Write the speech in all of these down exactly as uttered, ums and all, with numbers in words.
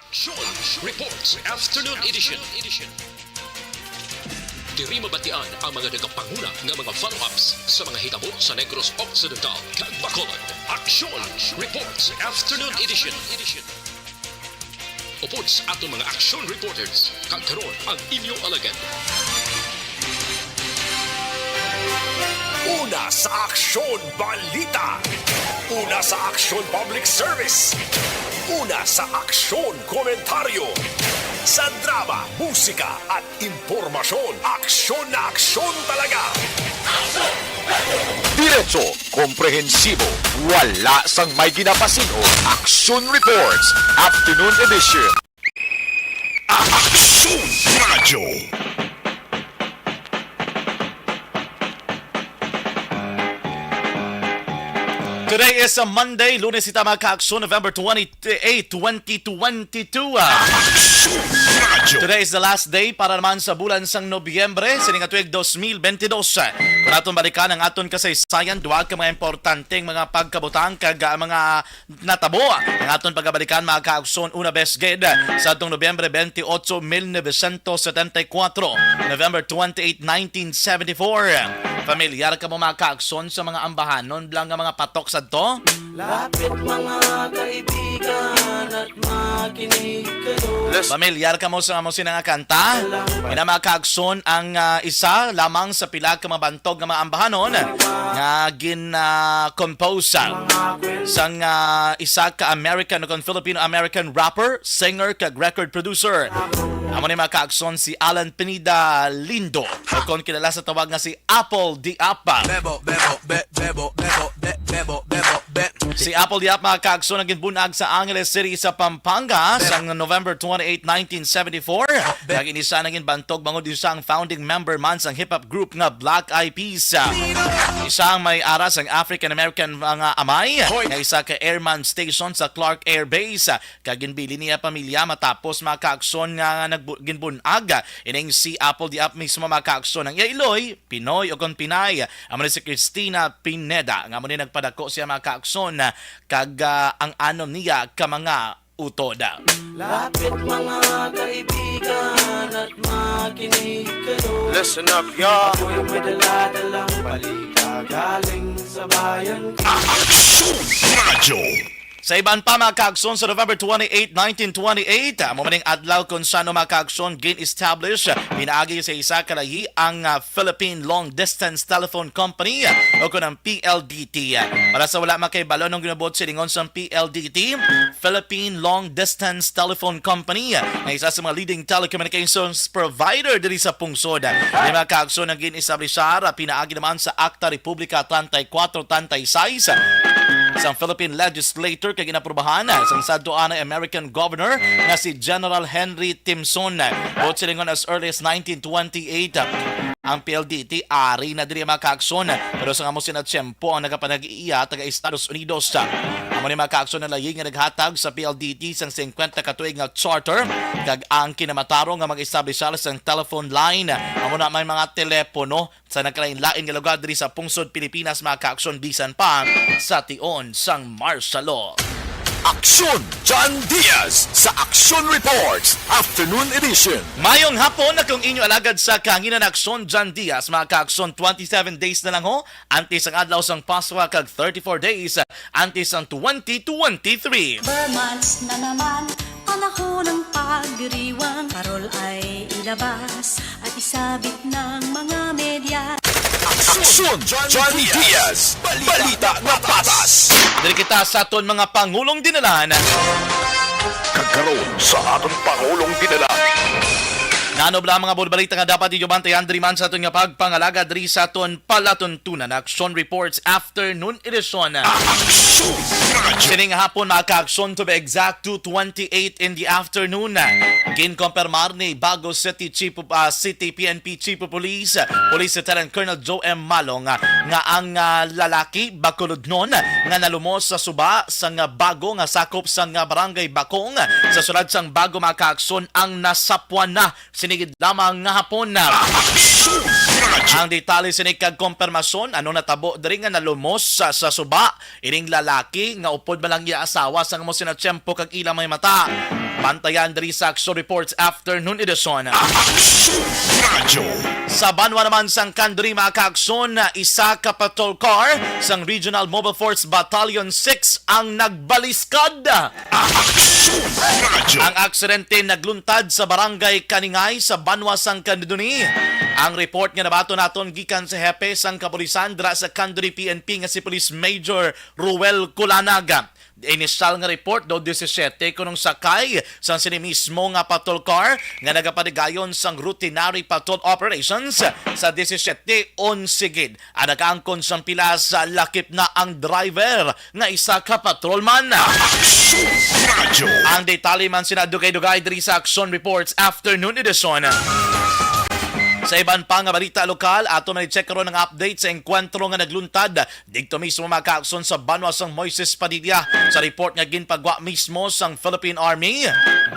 Aksyon Reports Afternoon Edition. Diri mabatian ang mga nagapanguna nga mga follow-ups sa mga hitabo sa Negros Occidental kag Bacolod. Aksyon Reports Afternoon Edition. Upod sa aton mga aksyon reporters, kag karon ang inyo alagad. Una sa aksyon, balita. Una sa aksyon, public service. Una sa aksyon, komentaryo. Sa drama, musika, at impormasyon, aksyon na aksyon talaga. Diretso, komprehensibo, wala sang may ginapasin-o. Aksyon Reports, Afternoon Edition. Aksyon Radyo. Today is a Monday, Lunes ita, mga kaaksyon, November twenty-eight, twenty twenty-two. Ah. Aksyon Radyo. Today is the last day para naman sa bulan sang Nobyembre, sining nga tuig dos mil bentidós. Kung aton balikan ang aton kasaysayan, duha ka mga importanteng mga pagkabutang kag, ah, mga natabo ang aton pagabalikan, mga kaaksyon. Una bes gid, sa atong Nobyembre twenty-eight, mil novecientos setenta y cuatro, November twenty-eight, nineteen seventy-four. Familiar kamo, mga kaaksyon, sa mga ambahanon bala nga mga patok sadto? Lapit, mga kaibigan, at makinig kayo. Familiar kamo sa amo sina nga kanta? Ina, mga kaaksyon, ang, ah, isa lamang sa pila ka mga bantog nga mga ambahanon nga gin, ah, compose, ah, sang, ah, isa ka American o kon Filipino-American rapper, singer, kag record producer. Amo ni, mga kaaksyon, si Alan Pineda Lindo, o kon kilala sa tawag nga si Apple Diap. Bebo, bebo, be, bebo, bebo, be, bebo, bebo, be. Si Apple Diap, mga kaaksyon, ang ginbunag sa Angeles City sa Pampanga sang November twenty-eight, nineteen seventy-four. Nag-inisa naging bantog bangod isa ang founding member man sang hip-hop group nga Black Eyed Peas. Isa ang may ara sang African-American mga amay, nga isa ka airman station sa Clark Air Base. Kag ginbilin niya pamilya matapos, mga kaaksyon, nga nagbu-, ginbunag ining si Apple Diap mismo, mga kaaksyon. Ang iya iloy, Pinoy o kon Pinay, amo ni si Christina Pineda, nga amo ni nagpadako siya, mga kaaksyon, kag, ah, ang anom niya ka mga utod. Lapit, mga kaibigan, at makinig kayo. Listen up, y'all. Ako'y may dala-dalang balita galing sa bayan ko. Aksyon Radyo. Sa iban pa, mga kaaksyon, sa November twenty-eight, nineteen twenty-eight, amo man ning adlaw kung saan, mga kaaksyon, gin-establish pinaagi sa isa ka lahi ang, ah, Philippine Long Distance Telephone Company, o kon ang P L D T. Para sa wala makahibalo anong ginbuot silingon sang P L D T, Philippine Long Distance Telephone Company, nga isa sa mga leading telecommunications provider diri sa pungsod. Ang mga kaaksyon ang gin-establishar pinaagi naman sa Akta Republika treinta y cuatro, treinta y seis sang Philippine Legislature kag inaprubahan sang sadto anay American Governor nga si General Henry Timson. Buot silingon, as early as nineteen twenty-eight, ang P L D T ari na diri, mga kaaksyon. Pero sa amo sina tiyempo ang nagapanag-iya taga Estados Unidos. Amo ni, mga kaaksyon, ang layi nga naghatag sa P L D T sang singkwenta ka tuig nga charter, kag ang kinamatarong nga mag-establishar sang telephone line. Amo na may mga telepono sa nagkalain-lain nga lugar diri sa pungsod Pilipinas, mga kaaksyon, bisan pa sa tion sang martial law. Aksyon John Diaz sa Aksyon Reports Afternoon Edition. Mayong hapon, akong inyo alagad sa kahanginan, Aksyon John Diaz. Mga kaaksyon, twenty-seven days na lang ho antes ang adlaw sang Paswa kag thirty-four days antes ang twenty twenty-three. Ber months na naman, panahon ng pagdiriwang. Parol ay ilabas at isabit ng mga media. Aksyon Johnny Diaz, balita na patas. Diri kita sa aton mga pangulong dinalan. Kag karon sa aton pangulong dinalan. Nano bala mga bulbalita nga dapat ninyo bantayan diri man sa aton nga pagpangalaga diri sa aton palatuntunan, Aksyon Reports Afternoon Edition. Aksyon Radyo. Sining hapon, mga ka-aksyon, to be exact, two twenty-eight in the afternoon, ginkompirmar ni Bago City Chief of, ah, City P N P Chief of Police, Police Lieutenant Colonel Joe M. Malong, ah, nga ang, ah, lalaki, Bacolodnon, nga nalumos sa suba sang Bago nga sakop sang Barangay Bakong sa syudad sang Bago, mga ka-aksyon, ang nasapwan na sini gid lamang nga hapon. Aksyon Ang detalye sini kag kompermasyon, ano natabo diri nga nalumos sa, sa suba ining lalaki nga upod man lang iya asawa sang amo sina tiyempo kag ila may mata. Bantayan diri sa Aksyon Reports Afternoon Edition. Aksyon Radyo. Sa banwa naman sang Kanduri, mga kaaksyon, isa ka patrol car sang Regional Mobile Force Battalion six ang nagbaliskad. Aksyon Radyo. Ang aksidente nagluntad sa Barangay Kaningay sa banwa sang Kanduri. Ang report nga nabaton naton gikan sa hepe sang kapulisan dira sa Kanduri P N P nga si Police Major Ruel Culanag. Inisyal nga report daw disisiete kunong sakay sang sini mismo nga patrol car nga nagapadigayon sang routinary patrol operations sa disisiete onse gid. Ang nakaangkon sang pilas, lakip na ang driver nga isa ka patrolman. Aksyon Radyo. Ang detalye man sina dugay-dugay diri sa Aksyon Reports Afternoon Edition. Sa iban pa nga balita lokal, ato man i-check karon ang update sa engkwentro nga nagluntad didto mismo, mga kaaksyon, sa banwa sang Moises Padilla. Sa report nga ginpagwa mismo sang Philippine Army,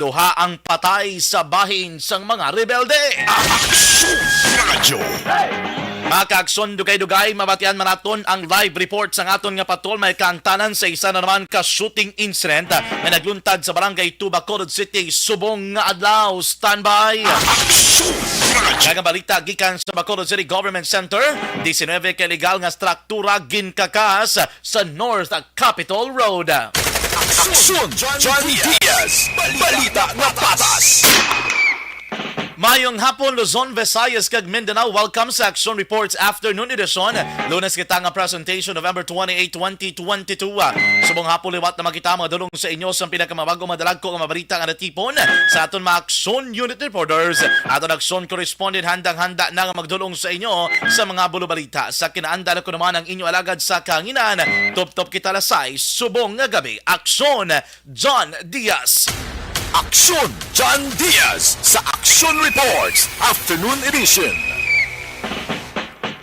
duha ang patay sa bahin sang mga rebelde. Aksyon Radyo. Mga kaaksyon, dugay-dugay, mabatian man naton ang live report sang aton nga patrol. May kaangtanan sa isa na naman ka shooting incident nga nagluntad sa Barangay two, Bacolod City, subong nga adlaw. Standby. Aksyon Radyo. Kag ang balita gikan sa Bacolod City Government Center, diecinuebe ka illegal nga struktura ginkakas sa North Capitol Road. Aksyon John Diaz, balita nga patas. Mayong hapon, Luzon, Visayas, kag Mindanao. Welcome sa Aksyon Reports Afternoon Edition. Lunes kita nga presentation, November twenty-eight, twenty twenty-two. Subong hapon liwat na makita, mga dulong sa inyo sa pinakamabag-o, madalagko nga mabalita nga natipon sa aton mga Aksyon Unit Reporters. Aton Aksyon Correspondent handang-handa na nga magdulong sa inyo sa mga bulobalita. Sa kinaandal, ako naman ang inyo alagad sa kahanginan, Tuptop Kitalasay, subong nga gabi. Aksyon, John Diaz. Aksyon, John Diaz sa Aksyon Reports Afternoon Edition.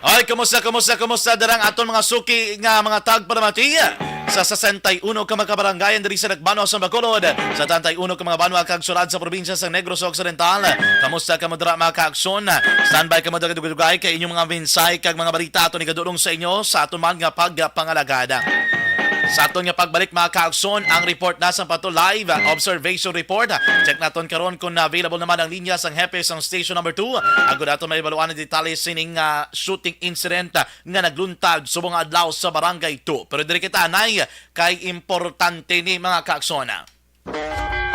Ay, kumusta, kumusta, kumusta darang aton mga suki nga mga tagpalamati sa sesenta y uno ka mga kabarangayan diri sa Nagbanwa sa Bacolod, sa setenta y uno ka mga banwa kag syudad sa probinsya sa Negros Occidental? Kamusta kamo dira, mga kaaksyon? Standby kamo dira, dugay-dugay kay inyong mga mensahe kag mga balita aton igadulong sa inyo sa aton man nga pagpangalagad. Sa aton nga pagbalik, mga kaaksyon, ang report na sa Pato Live, ah, observation report. Check naton karon kung available naman ang linya sang hepe sang station number two. Agod aton maibaluan ang detalye sining, ah, shooting incident, ah, nga nagluntad subong nga adlaw sa Barangay two. Pero diri kita, Nay, kay importante ni, mga kaaksyon.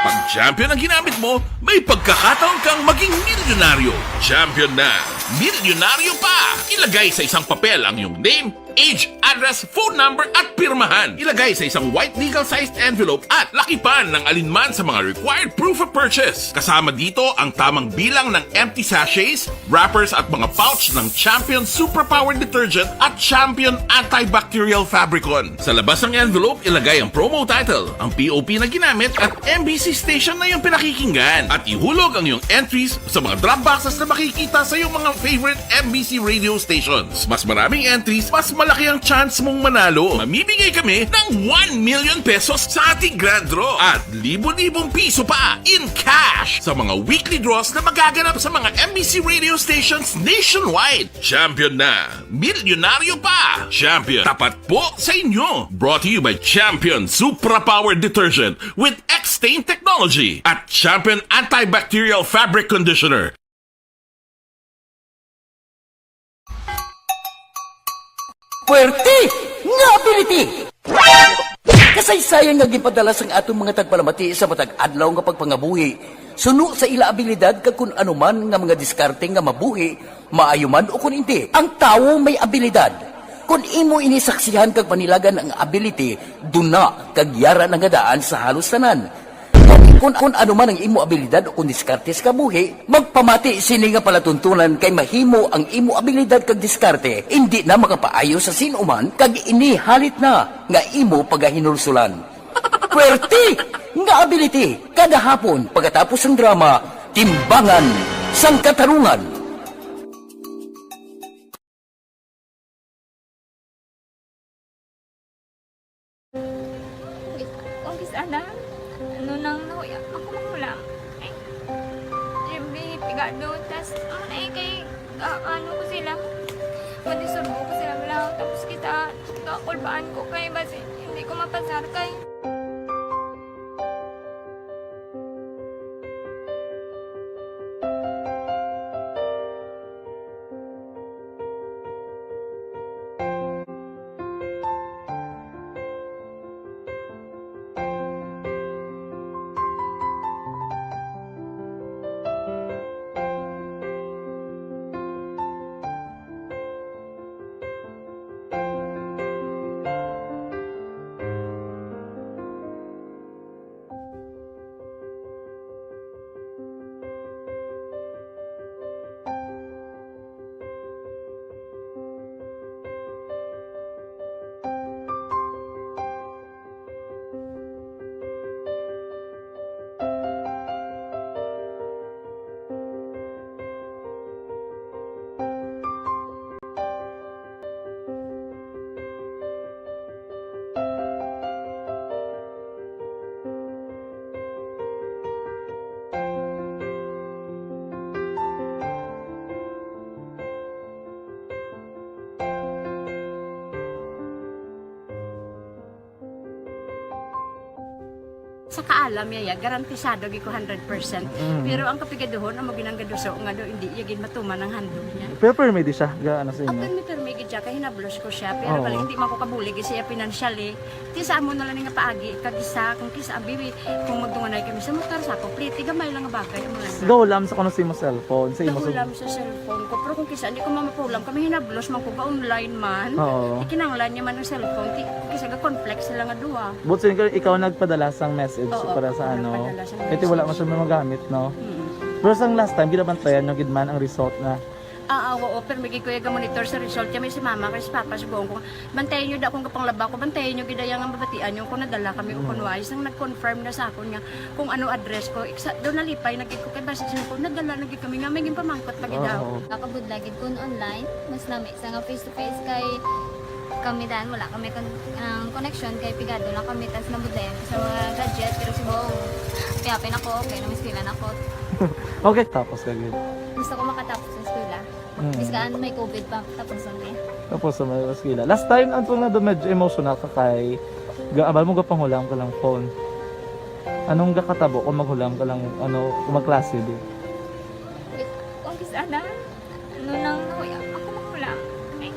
Pag champion ang ginamit mo, may pagkakataon kang maging milyonaryo. Champion na, milyonaryo pa! Ilagay sa isang papel ang iyong name, age, address, phone number, at pirmahan. Ilagay sa isang white legal-sized envelope at lakipan ng alinman sa mga required proof of purchase. Kasama dito ang tamang bilang ng empty sachets, wrappers, at mga pouch ng Champion Superpower Detergent at Champion Antibacterial Fabricon. Sa labas ng envelope, ilagay ang promo title, ang P O P na ginamit, at M B C station na iyong pinakikinggan. At ihulog ang iyong entries sa mga drop boxes na makikita sa iyong mga favorite M B C radio stations. Mas maraming entries, mas malaki ang chance mong manalo. Mamimigay kami ng one million pesos sa ating grand draw at libo-libong piso pa in cash sa mga weekly draws na magaganap sa mga M B C radio stations nationwide. Champion na! Milyonaryo pa! Champion, tapat po sa inyo! Brought to you by Champion Supra Power Detergent with X-Stain Technology at Champion Antibacterial Fabric Conditioner. Puwerte nga ability! Kasaysayan nga ginpadala sang atong mga tagpalamati sa matag adlaw nga pagpangabuhi, suno sa ila abilidad kag kun ano man nga mga diskarte nga mabuhi, maayo man o kun indi, ang tawo may abilidad. Kun imo ini saksihan kag panilagan ang ability, duna kag yara na nga daan sa halos tanan. Kun, kun ano man ang imo abilidad o kun diskarte sa kabuhi, magpamati sini nga palatuntunan kay mahimo ang imo abilidad kag diskarte indi na makapaayo sa sin-o man kag ini halit na nga imo pagahinulsulan. Puwerte nga ability! Kada hapon, pagkatapos sang drama, Timbangan sang Katarungan. Kung kis-, kung kis-, ano, ano nang nahuya, ako magulang. Ay, Jimmy, pigado, tas, ano na eh, kay, Ah, ano ko sila, madisturbo ko sila, wala. Tapos kita, kakulbaan ko kay basi hindi ko mapasar kay Sa kaalam niya, ya, garantisado gid ko hundred percent. Mm. Pero ang kapigaduhon, amo ginang gaduso nga do, hindi iya gid matuman ang handog niya. Pero permi di siya, ga, ano sa inyo? Permi, permi gid siya, kay hinablos ko siya. Pero Oo. Bali, hindi man ko kabulig siya financially. Ti sa amo na lang nga paagi, kag isa, kung kisa, abi, kung magdunganay kami sa motor, sa ako, pliti, gamay lang nga bagay, amo lang. Gahulam sa kuno sa imo cellphone, sa imo sa Gahulam sa cellphone ko. Pero kung kisa, hindi ko mamapulam kami, hinablos man ko, ga-online man. Oo. Ikinanglan niya man ang cellphone. Ti, kisa ga-conflict sila nga duha. But so, ikaw, ikaw nagpadala sang message Oo, para sa ako ano? Nagpadala sang Kaya ti wala man message. Siya magamit, no? Mm. Pero sang last time, ginabantayan nyo gid man ang result na Ah, ah, oo, pero may gid ko iya ga-monitor sa result. Kaya may si mama, kay si papa, si buong ko. Bantayan nyo da kung kapanglaba ko, bantayan nyo gid ang mabatian nyo kung nadala kami o Mm. kung wais. Nang nag-confirm na sa akon nga kung ano address ko, iksa, doon nalipay na gid ko kay basta siya ko, nadala na gid kami nga may ginpamangkot pa gid Oo. Ako budlay gid kun online, mas lami sa nga face to face kay kami dan, wala kami kon-, ang connection kay pigado lang kami, tas nabudlayan ko sa mga gadget, pero si Bong, piyapin ako, okay na, may eskwela na ako. Okay, tapos ka gid. Gusto ko makatapos sa eskwela. Mm. Bisan may covid pa, tapos ang day. Tapos sa may eskwela. Last time, ang tunga do medyo emotional ka kay gaabal mo gapanghulam ka lang phone. Anong gakatabo kung maghulam ka lang, ano, kung magklase di? Kung kisa na, ano nang nahuya, ako maghulam. Ay,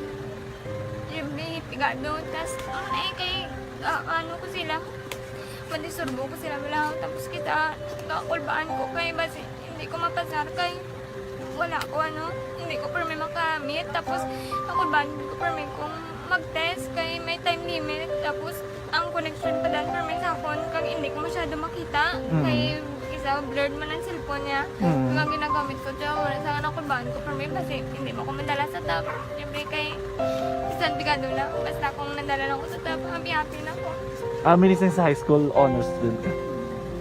yung may pigado, tas, ano na eh, kay, ah, ano ko sila, madisturbo ko sila, wala. Tapos kita, kakulbaan ko kay, basi, hindi ko mapasar kay, wala ko, ano, hindi ko permi makamit. Tapos, kakulbaan ko permi kung mag-test kay may time limit. Tapos, ang connection pa dan permi sa akon, kag hindi ko masyado makita. Mm. Kay, isa, blurred man ang cellphone niya. Mm. Kag ang ginagamit ko, siya, wala sa kakulbaan ko permi, basi, hindi mo ko madala sa top. Siyempre, kay, bisan pigado na, basta kung nadala lang ko sa top, happy-happy na ko. Ah, meaning sa high school, honor student ka?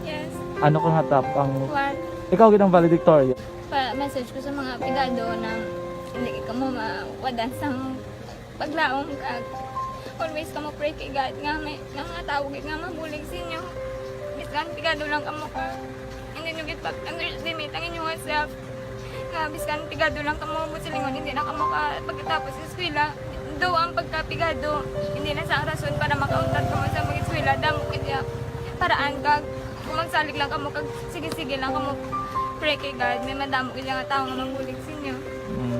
Yes. Ano ka nga top ang One. Ikaw gid ang valedictorian? Pa-message ko sa mga pigado na hindi kamo mawadan sang paglaom kag always kamo pray kay God nga may, nga mga tawo gid nga mabulig sa inyo. Bisan pigado lang kamo ka, hindi nyo gid pag-underestimate ang inyong self. Nga bisan pigado lang kamo, buot silingon, hindi na kamo ka pagkatapos sa eskwela. Though ang pagkapigado, hindi na sa ang rason para makauntat kamo sa mag-eskwela. Damo gid ya paraan kag kung magsalig lang kamo kag sige-sige lang kamo pray kay God, may madamo gid nga tawo nga mabulig sa inyo. Mm.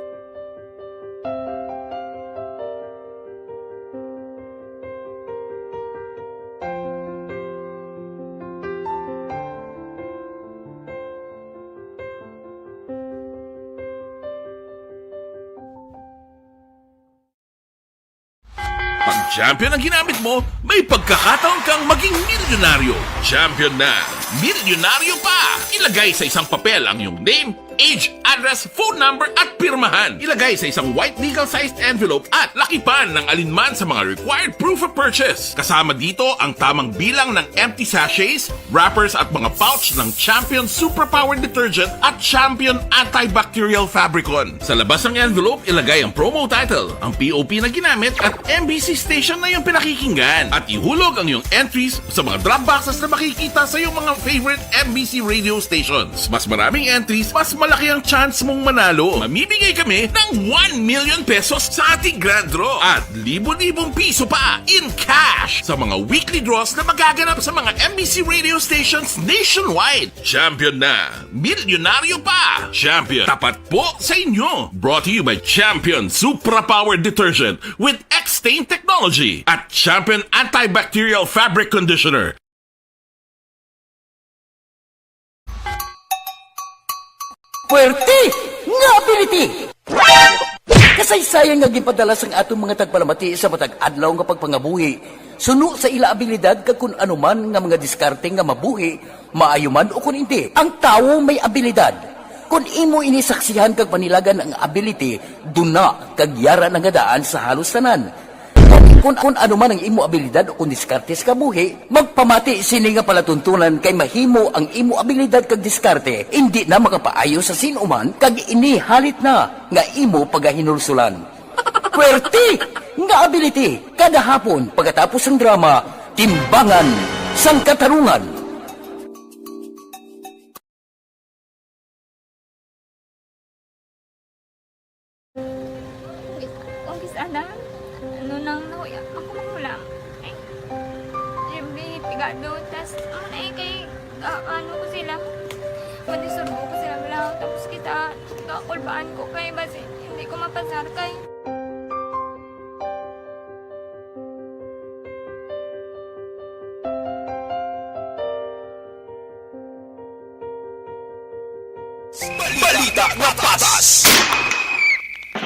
Pag champion ang ginamit mo, may pagkakataon kang maging milyonaryo. Champion na, milyonaryo pa! Ilagay sa isang papel ang iyong name, age, address, phone number, at pirmahan. Ilagay sa isang white legal-sized envelope at lakipan ng alinman sa mga required proof of purchase. Kasama dito ang tamang bilang ng empty sachets, wrappers at mga pouch ng Champion Superpower Detergent at Champion Antibacterial Fabricon. Sa labas ng envelope, ilagay ang promo title, ang P O P na ginamit at M B C station na iyong pinakikinggan. At ihulog ang iyong entries sa mga drop boxes na makikita sa iyong mga favorite M B C radio stations. Mas maraming entries, mas Malaki ang chance mong manalo. Mamimigay kami ng one million pesos sa ating grand draw at libo-libong piso pa in cash sa mga weekly draws na magaganap sa mga M B C radio stations nationwide. Champion na, milyonaryo pa. Champion, tapat po sa inyo. Brought to you by Champion Supra Power Detergent with X-Stain Technology at Champion Antibacterial Fabric Conditioner. Puwerte nga ability! Kasaysayan nga ginpadala sang aton mga tagpalamati sa matag adlaw nga pagpangabuhi, suno sa ila abilidad kag kun ano man nga mga diskarte nga mabuhi, maayo man o kun indi. Ang tawo may abilidad. Kun imo ini saksihan kag panilagan ang ability, duna kag yara na nga daan sa halos tanan. Kun, kun ano man ang imo abilidad o kun diskarte sa kabuhi, magpamati sini nga palatuntunan kay mahimo ang imo abilidad kag diskarte indi na makapaayo sa sin-o man kag ini halit na nga imo pagahinulsulan. Puwerte nga ability kada hapon pagkatapos sang drama, Timbangan sang Katarungan. Ang gis-, ang gis-, ano, ano nang nahuya ako manghulam. Ay, every pigado, tas, ano na eh, kay, ah, ano ko sila, madisturbo ko sila, wala, tapos kita, kakulbaan ko kay, basi, hindi ko mapasar kay. Balita nga patas.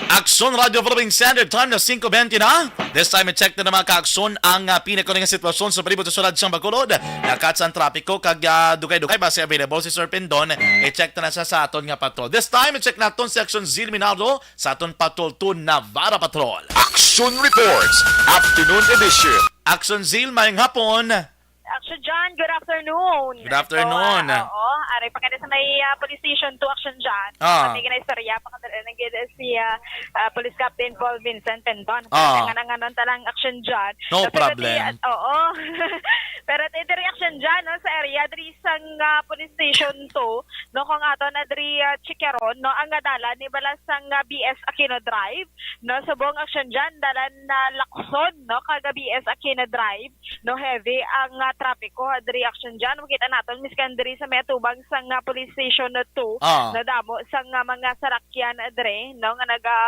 Aksyon Radio Philippine Standard Time na singko bente na. This time, i-check na naman ka-aksyon ang, ah, pinakuna nga sitwasyon sa palibot sa syudad sang Bacolod. Lakat sang trapiko kag, ah, dugay-dugay basi available si Sir Pindon. I-check na na sa, sa aton nga patrol. This time, i-check naton si Aksyon Zil Minardo sa aton patrol to Navarra Patrol. Aksyon Reports, Afternoon Edition. Aksyon Zil, mayong hapon. Action John, good afternoon. Good afternoon. So, ah, oo, ari pa kami sa may, ah, police station two, Action John. Ah. Kami ginaistorya pa kami na gid si, ah, ah, Police Captain Paul Vincent Pendon. Ah. Kaya nga nang anon talang Action John. No problem. Pero di, ah, oo. Pero di, di Action John, no, sa area diri sang, ah, police station two, no, kung ato na diri, ah, Chicharon, no, ang dalan ni bala sang, ah, B S Aquino Drive, no, subong Action John, dalan na Lacson, no, kag B S Aquino Drive. No, heavy ang, ah, trapiko, ah, diri Action John. Makita naton miskan diri sa may atubang sang, ah, police station no two, Ah. nadamo sang, ah, mga sarakyan, ah, diri, no, nga naga,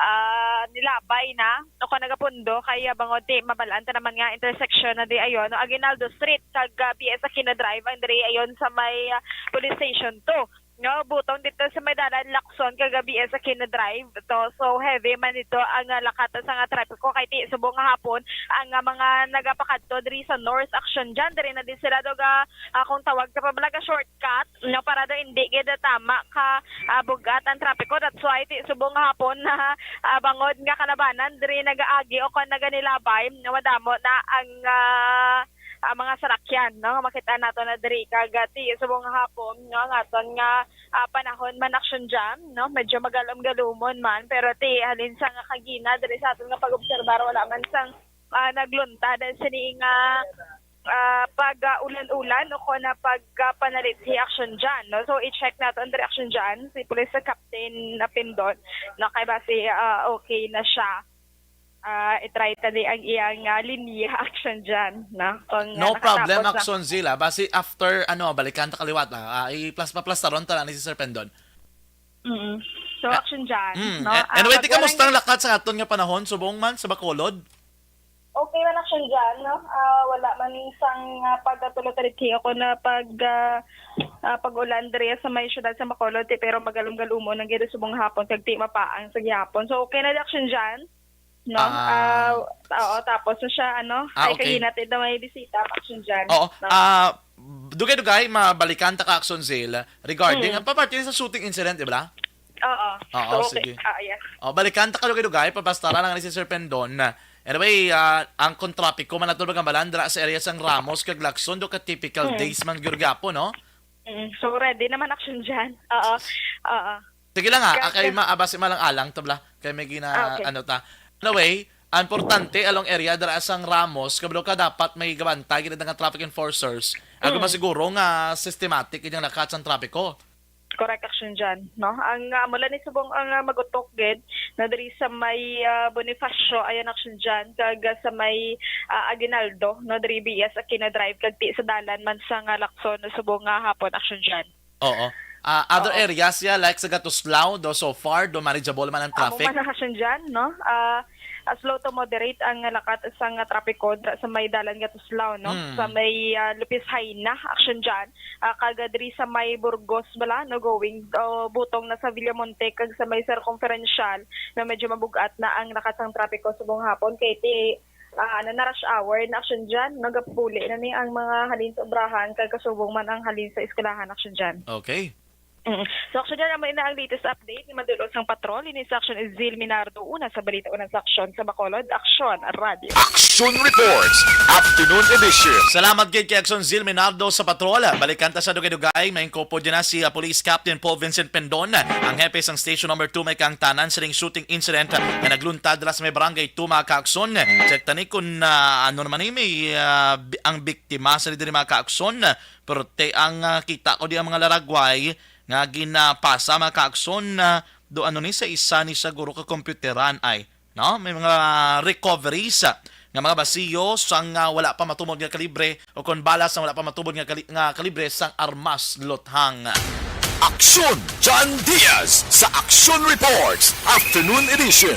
ah, nilabay na, no, kung nagapundo kay, ah, bangod ti mabalaan ta naman nga intersection na di ayon, no, Aguinaldo Street kag, ah, P S Aquino Drive ang diri ayon sa may, ah, police station two. No, butong dito sa may dalan Lacson kagabi sa Aquino Drive to. So, heavy man dito ang, ah, lakat sa nga trapiko kay ti subong nga hapon ang, ah, mga nagapakadto diri sa North Action John. Diri na din sila do ga, ah, kung tawag ka pa bala ga shortcut, no, para do hindi gid tama ka, ah, bugat ang trapiko. That's why ti subong nga hapon na, ah, bangod nga kalabanan diri nagaagi o kon naganilabay, no, madamo na ang, ah, ah, mga sarakyan, no, nga makita nato na diri kag, ah, ti subong nga hapon, no, ang aton nga, ah, panahon man Action John, no, medyo magalom-galumon man, pero ti halin sa nga kagina diri sa aton nga pag-obserbar wala man sang, ah, nagluntad sini nga, ah, pag, ah, ulan-ulan o kon na pag, ah, panalit si Action John, no. So i-check naton diri Action John si Police Captain na Pindon, no, kay basi, ah, okay na siya. Ah, i-try ta di ang iyang, ah, linya Action John, no? Kung, ah, No problem, nakatapos na. Action Zila. Basi after, ano, balikan ta kaliwat, ah. Ah, i-plus, paplastaron ta lang ni si Sir Pendon. Mm. So, Ah, Action John, mm, no? a-, Ah, anyway, ti pag kamusta ang walang lakat sa aton nga panahon? Subong man sa Bacolod? Okay man, Action John, no? Ah, wala man sang, ah, pagkatulo-tulo ako na pag, ah, ah, pag-ulan diri sa may syudad sa Bacolod, ti, pero magalom-galumon ang gid subong hapon, kag ti mapaang sa gihapon. So, okay na di, Action John? No? Ah. Ah, oo, tapos na siya, ano, Ah, ay, okay. Kahinat ito may bisita, Action John. Oo. No? Ah, dugay-dugay, mabalikan ta ka, Action Zil, regarding, Mm. ang paparte sa shooting incident, di ba? Oo. Oo, So, okay. sige. Ah, yes. Oh, balikan ta ka dugay-dugay, papastara lang ni si Sir Pendon. Anyway, ah, ang kontrapiko man nato bagambalan dira sa area sang Ramos kag Lacson, do ka typical Mm. days man gyud gihapon, no? Mm. So, ready naman, Action John. Oo. Oo. Sige lang, ah. Kaya, Ah, kay kaya ma-, ah, basi malang-alang to, bla. Kay may gina-, Ah, okay. ano ta. Anyway, ang importante, along area dira sang Ramos, kabalo ka, dapat may gabantay gid nga traffic enforcers. Ako Mm. masiguro nga systematic inyang lakat sang trapiko. Correct, Action Jan, no? Ang, ah, amo lang ni subong ang, ah, magutok gid, no, diri sa may, ah, Bonifacio, ayan, Action Jan, kag, ah, sa may, ah, Aguinaldo, no, diri B S Aquino Drive, kag ti sa dalan man sa nga Lacson, no, subong nga hapon, Action Jan. Oo. Ah, other Oo. areas, yeah, like sa Gatuslao, do so far, do manageable man ang Amo traffic? man ang Action Jan, no? Ah, ah, slow to moderate ang lakat sang trapiko dra sa may dalan Gatuslao, no? Mm. Sa may, ah, Lopez Jaena, Action Jan, ah, kag diri sa may Burgos bala, no, going, oh, butong na sa Villamonte kag sa may Circumferential, na medyo mabugat na ang lakat sang trapiko subong hapon kay ti, ah, ano na, rush hour na, Action Jan, nagapuli na ni ang mga halin sa obrahan kag kasubong man ang halin sa eskwelahan, Action Jan. Okay. Mm. So, Action Jan, amo ina ang latest update ni Madulot sang Patrol. Ini sa Action is Zil Minardo. Una sa balita, una sa aksyon sa Bacolod, Action Radio. Action Reports, Afternoon Edition. Salamat gid kay Action Zil Minardo sa Patrol. Balikan ta sa dugay-dugay, may kopya na si, ah, Police Captain Paul Vincent Pendon, ang hepe sang Station Number Two, may kaangtanan sining shooting incident nga nagluntad dira sa may Barangay Two, mga kaakson. Check ta ni kung, ah, ano naman ni may, ah, bi-, ang biktima sa diri, mga kaakson. Pero te, ang, ah, kita ko di ang mga laragway nga ginapasa, mga kaakson, ah, do ano ni sa isa ni siguro ka computeran ay, no? May mga recoveries, ah, nga mga basiyo sang, ah, wala pa matubod nga kalibre o kon bala sang wala pa matubod nga kali-, nga kalibre sang armas luthang. Aksyon, John Diaz sa Aksyon Reports, Afternoon Edition.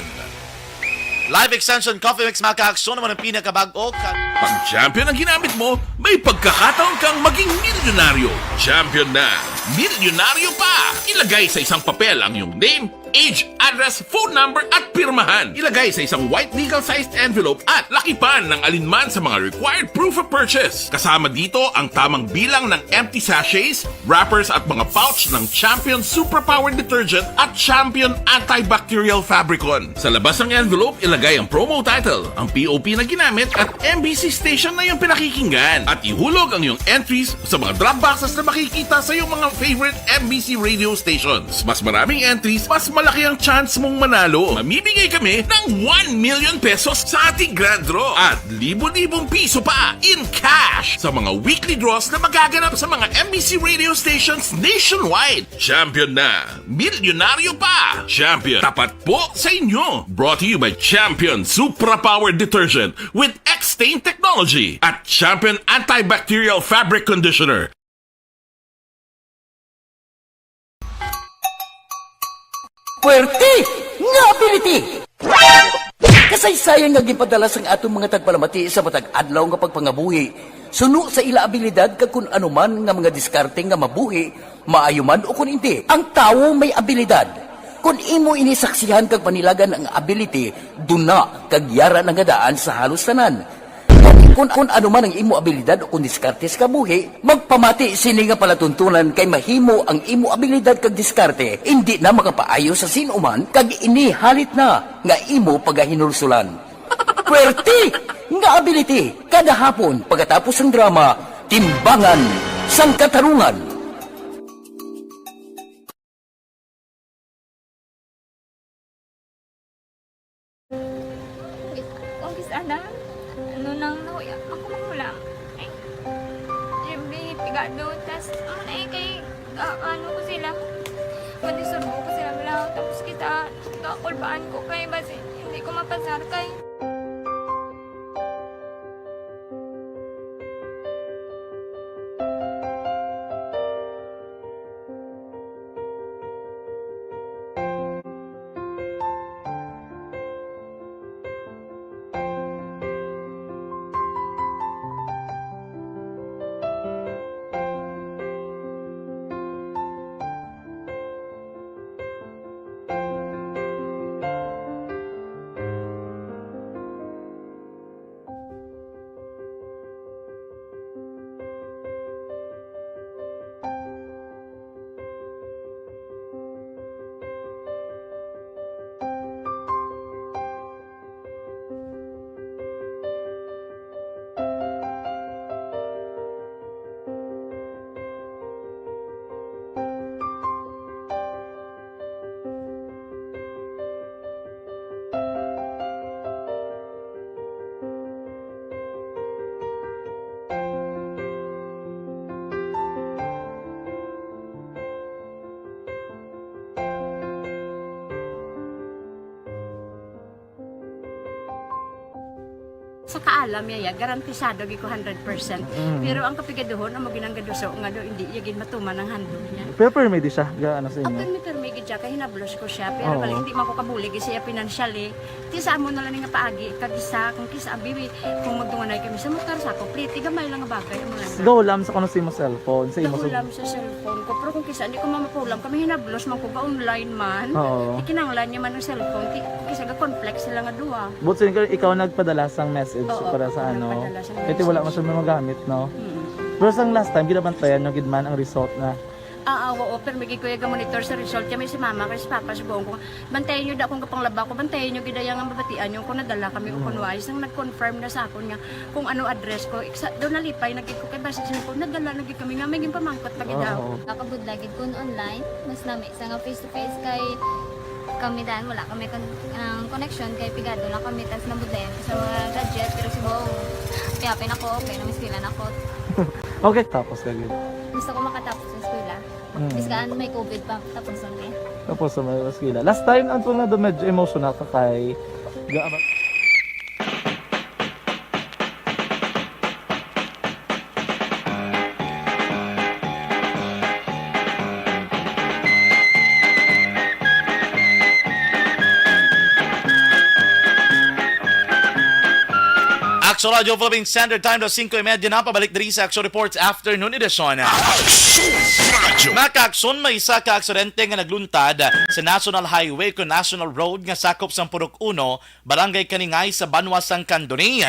Life Extension Coffee Mix, mga kaakson, naman ang pinakabag-o ka- Pag Champion ang ginamit mo, may pagkakataon kang maging milyonaryo. Champion na, milyonaryo pa! Ilagay sa isang papel ang iyong name, age, address, phone number, at pirmahan. Ilagay sa isang white legal-sized envelope at lakipan ng alinman sa mga required proof of purchase. Kasama dito ang tamang bilang ng empty sachets, wrappers at mga pouch ng Champion Superpower Detergent at Champion Antibacterial Fabricon. Sa labas ng envelope, ilagay ang promo title, ang P O P na ginamit at M B C station na iyong pinakikinggan. At ihulog ang iyong entries sa mga drop boxes na makikita sa iyong mga favorite M B C radio stations. Mas maraming entries, mas malaki ang chance mong manalo. Mamimigay kami ng one million pesos sa ating grand draw at libo-libong piso pa in cash sa mga weekly draws na magaganap sa mga M B C radio stations nationwide. Champion na! Milyonaryo pa! Champion, tapat po sa inyo! Brought to you by Champion Supra Power Detergent with X-Stain Technology at Champion Antibacterial Fabric Conditioner. Puwerte nga ability! Kasaysayan nga ginpadala sang aton mga tagpalamati sa matag adlaw nga pagpangabuhi, suno sa ila abilidad kag kun ano man nga mga diskarte nga mabuhi, maayo man o kon indi. Ang tawo may abilidad. Kon imo ini saksihan kag panilagan ang ability, duna kag yara na nga daan sa halos tanan. Kon, kon ano man ang imo abilidad o kon diskarte sa kabuhi, magpamati sini nga palatuntunan kay mahimo ang imo abilidad kag diskarte indi na makapaayo sa sin-o man kag ini halit na nga imo pagahinulsulan. Puwerte nga ability kada hapon pagkatapos sang drama, Timbangan sang Katarungan. Kung kis-, ana, ano nang nahuya ako magulang. Eh, siyempre, pigado. Tas, amo na eh, kay, ah, ano ko sila, manisurbo ko sila, wala. Tapos kita, kakulbaan ko kay basi, hindi ko mapasar kay Kaalam niya, ya, garantisado gid ko hundred percent. Mm. Pero ang kapigaduhon, amo ginang gaduso nga do, hindi iya gid matuman ang handle niya. Pero permi di siya, ga ano sa Ang inyo? Pirmi-pirmi gid siya, kay hinablos ko siya. Pero Oo. bali, hindi man ko kabulig siya financially. Ti sa amo na lang nga paagi, kag isa, kung kisa, abi, kung magtunganay kami sa motor, sa ako, pliti, gamay lang nga bagay, amo lang. Go lang sa kuno sa imo cellphone, sa imo Nahulam sa cellphone ko. Pero kung kisa, hindi ko mamapulam, kami hinablos man ko, ga-online man. Oo. Ikinanglan niya man ang cellphone, ti, kung kisa, ga-conflict sila nga duha. But since ikaw nagpadala sang message Oo, para sa ako ano, nagpadala sang kaya wala man message. Siya magamit, no? Mm. Pero sang last time, ginabantayan nyo gid man ang result na. Ah, ah, oo, pero may gid kuya ga-monitor sa result. Kaya may si mama, kay si papa, subong ko, bantayan nyo da kung kapanglaba ko, bantayan nyo gid ang mabatian nyo kung nadala kami o kung wala. Isang nag-confirm na sa akon nga kung ano address ko. Iksa, doon nalipay na gid ko kay basi siya ko, nadala na gid kami nga may ginpamangkot pa gid daw. Oo. Nakabudlay gid kun online, mas nami sa nga face to face kay kami dan wala kami kon ang connection kay pigado lang kami tas nabudlayan ko sa mga gadget pero subong kaya pin ako okay na miskilan ako. Okay, tapos ka gid. Gusto ko makatapos sa eskwela. Mm. Biskaan may covid pa tapos ang Tapos sa mga eskwela. Last time, ang tunay na medyo emotional ka kay ga- Action Radio Philippine Standard Time, alas singko y media na, pabalik diri sa Action Reports Afternoon Edition. Action Radio. Mga kaakson, may isa ka aksidente nga nagluntad sa National Highway o National Road nga sakop sang Purok Uno, Barangay Kaningay sa banwa sang Candoni.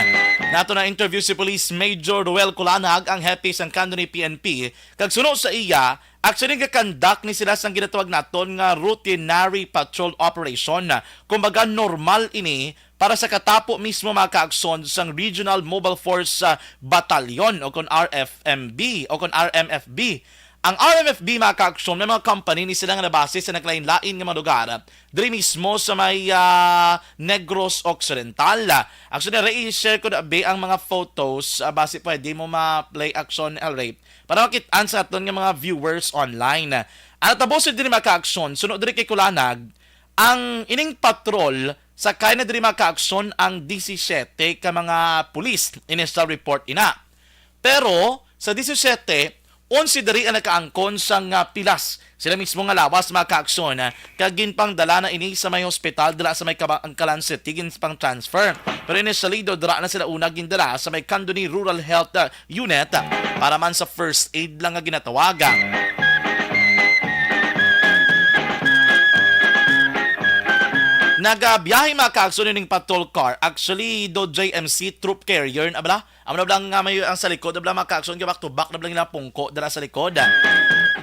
Nato na interview si Police Major Ruel Culanag, ang hepe sang Candoni P N P, kag suno sa iya, actually gakandak ni sila sang ginatawag naton nga routinary patrol operation. Kumbaga, normal ini para sa katapo mismo, mga kaakson, sang Regional Mobile Force, ah, Battalion o kon R F M B o kon R M F B. Ang R M F B, mga kaakson, may mga company ni sila nga nabase sa naglain-lain nga mga lugar diri mismo sa may, ah, Negros Occidental. Actually, re-share ko na, be, ang mga photos, ah, basi pwede mo ma-play, action, Elray, para makit-an sa aton nga mga viewers online. Ang natabo sa diri, mga kaakson, suno diri kay Culanag, ang ining patrol, sakay na diri, mga kaakson, ang disisiete ka mga pulis. Initial report ina. Pero sa disisiete, onse diri ang nakaangkon sang, ah, pilas. Sila mismo nga lawas, mga kaakson, ah, kag ginpangdala na ini sa may hospital dira sa may Kaba-, Angkalan City, ginpang-transfer. Pero initially, do dira na sila una gindala sa may Candoni Rural Health, ah, Unit, ah, para man sa first aid lang nga ginatawag. Nagabiyahe, mga kaakson, ning patrol car. Actually, do J M C troop carrier na bala. Amo na lang nga may ang sa likod, na bala, mga kaakson, back to back na lang ilang pungko dala sa likod.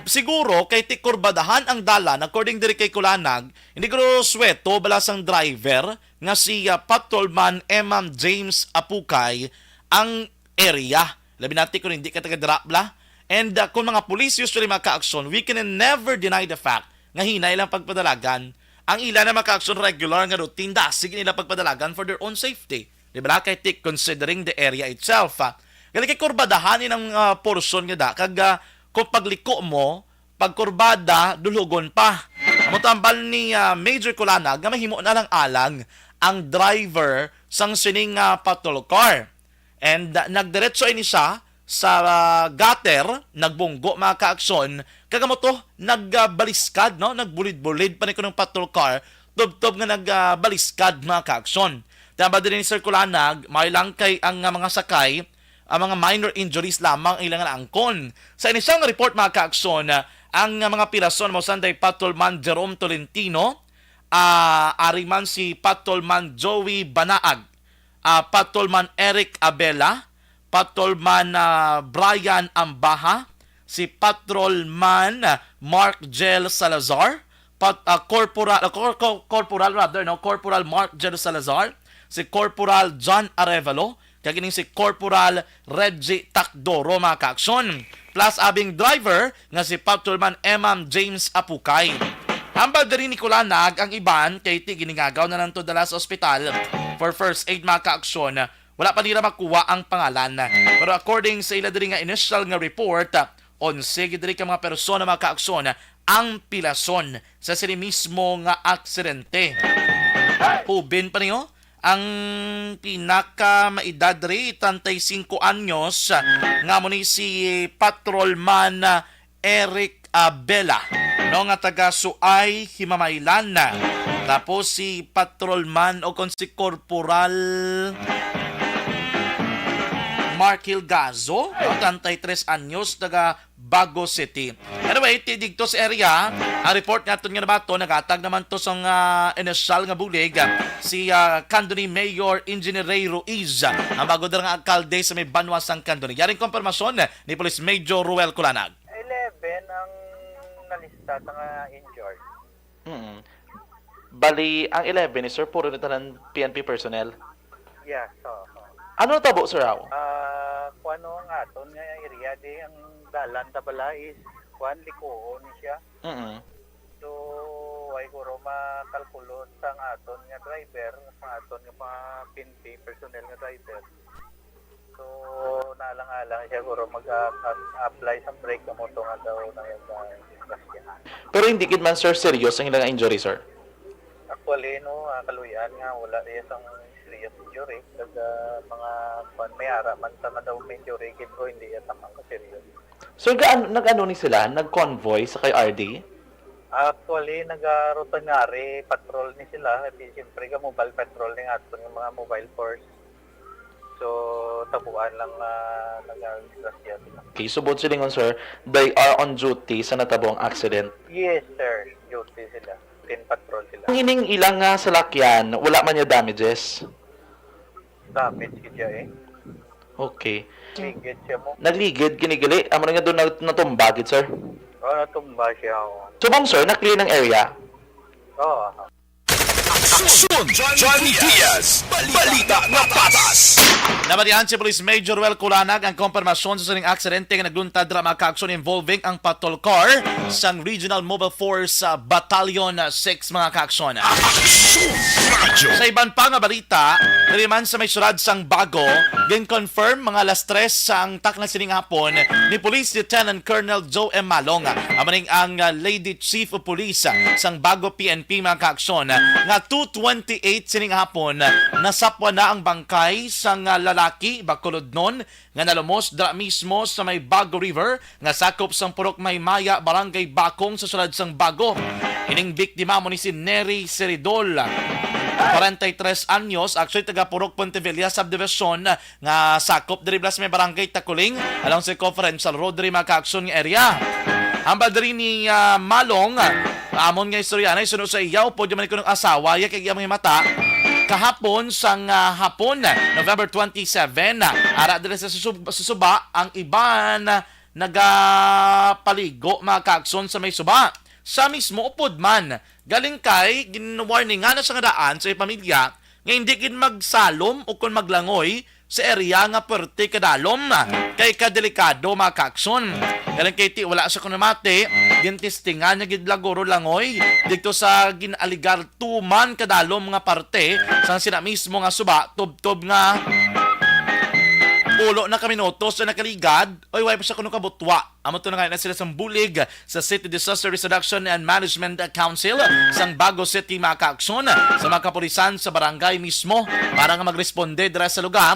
Siguro kay ti kurbadahan ang dalan, according diri kay Kulanag, hindi ko sweto bala sang driver nga si, ah, Patrolman Emam James Apukay ang area. Labi na ti kung hindi ka taga dira, bala. And, ah, kung mga police, usually, mga kaakson, we can never deny the fact nga hinay lang pagpadalagan. Ang ila na, mga kaakson, regular nga routine, dasig nila pagpadalagan for their own safety. Di ba? Kay tik, considering the area itself, ah. Gali kay kurbadahan inang, ah, portion nga da, kag, ah, kung pagliko mo, pagkurbada, dulhugon pa. Amo tambal ni, ah, Major Kulanag nga mahimo na lang alang ang driver sang sining, ah, patrol car. And, ah, nagdiretso ini siya sa, ah, gutter, nagbunggo, mga kaakson, kag amo to, nagbaliskad, no? Nagbulid-bulid pa ni kunong patrol car, tubtob nga nagbaliskad, mga kaakson. Tama diri ni Sir Kulanag, may lang kay ang, ah, mga sakay, ang mga minor injuries lamang ang ilang naangkon. Sa initial nga report, mga kaakson, ah, ang, ah, mga pilason mo sanday Patrolman Jerome Tolentino, ah, ari man si Patrolman Joey Banaag, ah, Patrolman Eric Abela, Patrolman, ah, Brian Ambaha, si Patrolman, ah, Mark Jel Salazar, Pat-, ah, Corporal, ah, Cor-, Cor-, Corporal rather, no? Corporal Mark Jel Salazar, si Corporal John Arevalo, kag ining si Corporal Reggie Takdoro, mga kaaksyon. Plus abing driver nga si Patrolman Emam James Apukay. Hambal diri ni Kulanag ang iban kay ti giningagaw na lang to dala sa ospital for first aid, mga kaaksyon. Wala pa nila makuha ang pangalan. Pero according sa ila diri nga initial nga report, onse gid diri ka mga persona, mga kaaksyon, ang pilason sa sini mismo nga aksidente. Ubin pa niyo, Ang pinakamaedad diri, treinta y cinco anyos, nga amo ni si Patrolman Eric Abela, no, nga taga Suay, Himamaylan. Tapos si Patrolman o kon si Corporal Mark Hilgazo, no, treinta y tres anyos, taga Bago City. Anyway, ti-, digto sa area, ang report naton nga nabaton, naghatag naman to sang, ah, inisyal nga bulig, ah, si, ah, Candoni Mayor Engineer Ray Ruiz, ang bago dira nga alkalde sa may banwa sang Candoni. Yaring kompirmasyon ni Police Major Ruel Culanag. Eleven ang nalista nga injured. Mm. Bali, ang eleven ni sir, puro ni tanan P N P personnel? Yes, oo. Ano natabo, sir, aw? Ah, kuwan, no, ang aton nga area di, ang dalan ta bala is, kuwan, likuon siya. Mm. So, ay guro makalkulo sang aton nga driver, sang aton nga mga P N P personnel nga driver. So, naalang-alang siya, guro, mag-a-, a-, apply sa brake, amo to nga daw nag-, ah, disgrasya. Pero hindi gid man, sir, serious ang ilang injury, sir? Actually, no, ah, kaluy-an nga wala iya sang serious injury. Kag, ah, mga, kwan, may ara man sa nga daw may injury, gid ko, hindi iya tamang ka serious. Sir, gaan-, nag-ano ni sila? Nag-convoy sa kay R D? Actually, nag-, ah, routine nga ari, patrol ni sila. Kasi siyempre, ga mobile patrol ni aton nga mga mobile force. So, tabuan lang, ah, nag-, ah, disgrasya sila. Okay, subot silingon, sir, they are on duty sa natabo ang accident? Yes, sir. Duty sila. Routine patrol sila. Ang ining ilang, ah, salakyan, wala man niya damages? Damage gid siya, eh. Okay. Ligid siya mo. Nagligid, kinigali. Amo na nga doon nat-, natumba gid, sir. Oo, natumba siya, oo. Subong, sir, na-clear ng area? Oo. Aksyon! John Diaz! Balita nga patas! Nabatian si Police Major Ruel Culanag ang kompirmasyon sa sining aksidente nga nagluntad dira, mga kaaksyon, involving ang patrol car sang Regional Mobile Force, ah, Battalion six, mga kaaksyon. Aksyon! Radyo! Sa iban pa nga balita, diri man sa may siyudad sang Bago, gin-confirm mga alas tres sang takna sining hapon ni Police Lieutenant Colonel Joe M. Malong, amo ning ang, ah, Lady Chief of Police, ah, sang Bago P N P, mga kaaksyon, nga two twenty-eight sining hapon, nasapwan na ang bangkay sang, ah, lalaki, bakulodnon, nga nalumos dira mismo sa may Bago River, nga sakop sang Purok Maymaya, Barangay Bakong, sa siyudad sang Bago. Ining biktima amo ni si Neri Seridol, kwarenta y tres anyos, actually taga Purok Puente Villa Subdivision, nga sakop diri bala sa may Barangay Takuling, along sa Conferential Road diri, mga kaaksyon, nga area. Hambal diri ni, ah, Malong, ah, amon nga istorya na suno sa iya, upod man kuno ang asawa, iya kay iya mga mata. Kahapon sang, ah, hapon, November twenty-seven, ah, ara diri sa susub-, susuba ang iban, ah, nagapaligo, mga kaaksyon, sa may suba. Sa mismo upod man, galing kay ginwarningan na sa nga daan sa iyang pamilya nga hindi gid magsalom o kon maglangoy sa area nga puwerte kadalom, kay kadelikado, mga kaaksyon. Galing kay ti wala siya kunamati, gintistingan niya gid laguro langoy didto sa gin-aligar tuman kadalom nga parte sang sina mismo nga suba, tubtob nga pulo na ka minutos na nakaligad, oy, way pa siya kuno kabutwa. Amo to na nga na sila sang bulig sa City Disaster Risk Reduction and Management Council sang Bago City, mga kaaksyon, sa mga kapulisan sa barangay mismo para nga magresponde dira sa lugar.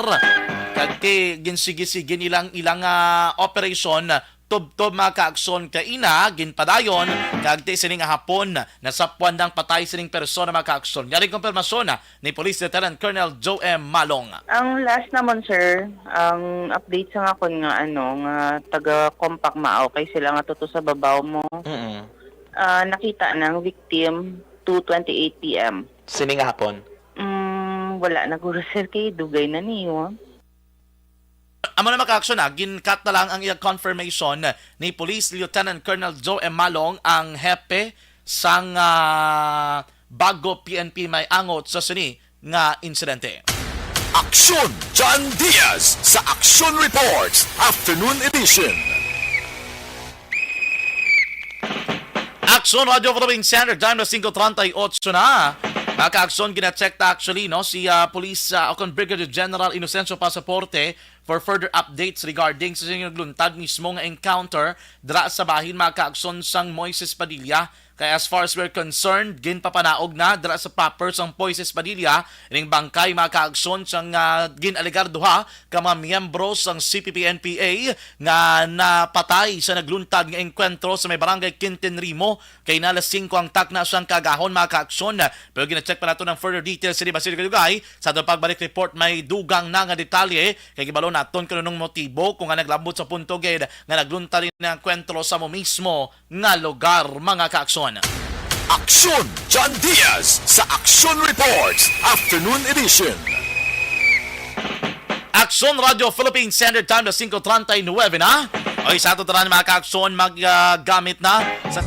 Kag ti ginsigi-sige nilang ilang, ah, operasyon tubtob, mga kaaksyon, kaina ginpadayon, kag ti sini nga hapon nasapwan ang patay sining persona, mga kaaksyon. Yari kompirmasyon, ah, ni Police Lieutenant Colonel Joe M. Malong. Ang last naman, sir, ang update sa nga akon nga, ano, nga taga Compac Mao, kay sila nga tuto sa babaw mo. Mm-mm. Ah, nakita ng victim two twenty-eight P M. Sini nga hapon? Mm, wala na guro, sir, kay dugay na niyo. Amo na, mga kaaksyon, ha, gin-cut na lang ang iyang confirmation ni Police Lieutenant Colonel Joe M. Malong, ang hepe sang, ah, Bago P N P, may angot sa sini nga insidente. Aksyon, John Diaz sa Aksyon Reports Afternoon Edition. Aksyon Radio Philippine Standard Time, alas singko treinta y ocho na. Mga kaaksyon, gina-check ta actually, no, si, ah, Police, ah, o kon Brigadier General Inocencio Pasaporte for further updates regarding sa inyong nagluntad mismo nga encounter dira sa bahin, mga kaaksyon, sang Moises Padilla. Kay as far as we're concerned, ginpapanaog na dira sa proper sang Moises Padilla ining bangkay, mga kaaksyon, sang, ah, gin-alegar duha ka mga miyembro sang C P P N P A nga napatay sa nagluntad nga engkwentro sa may barangay Quintin Rimo. Kay na alas singko ang takna sang kaagahon, mga kaaksyon. Pero gina-check pa nato ng further details sa Basilio Dugay. Sa aton pagbalik report, may dugang na nga detalye. Kay gibalo naton kung anong motibo kung nga naglabot sa punto gid nga nagluntad ang engkwentro sa mo mismo nga lugar, mga kaaksyon. Aksyon, John Diaz sa Aksyon Reports Afternoon Edition. Aksyon Radio Philippines Standard Time na singko treinta y nueve na. Oy, sa ato tanan, mga kaaksyon, maggamit na sa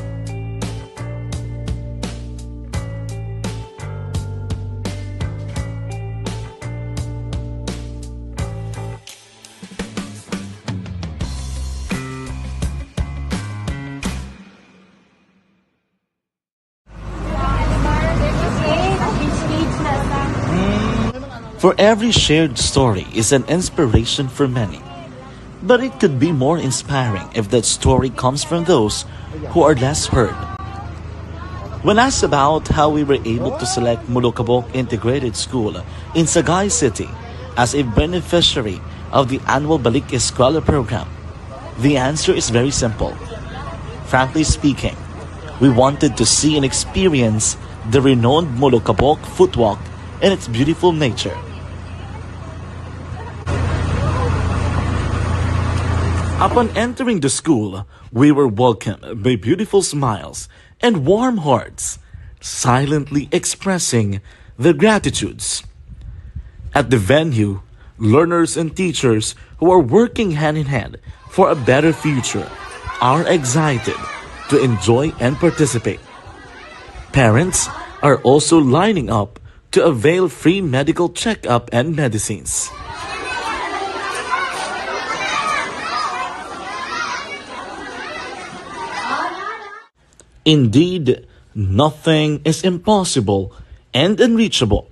For every shared story is an inspiration for many. But it could be more inspiring if that story comes from those who are less heard. When asked about how we were able to select Mulukabok Integrated School in Sagay City as a beneficiary of the annual Balik Eskwela program, the answer is very simple. Frankly speaking, we wanted to see and experience the renowned Mulukabok footwalk and its beautiful nature. Upon entering the school, we were welcomed by beautiful smiles and warm hearts, silently expressing their gratitudes. At the venue, learners and teachers who are working hand in hand for a better future are excited to enjoy and participate. Parents are also lining up to avail free medical checkup and medicines. Indeed, nothing is impossible and unreachable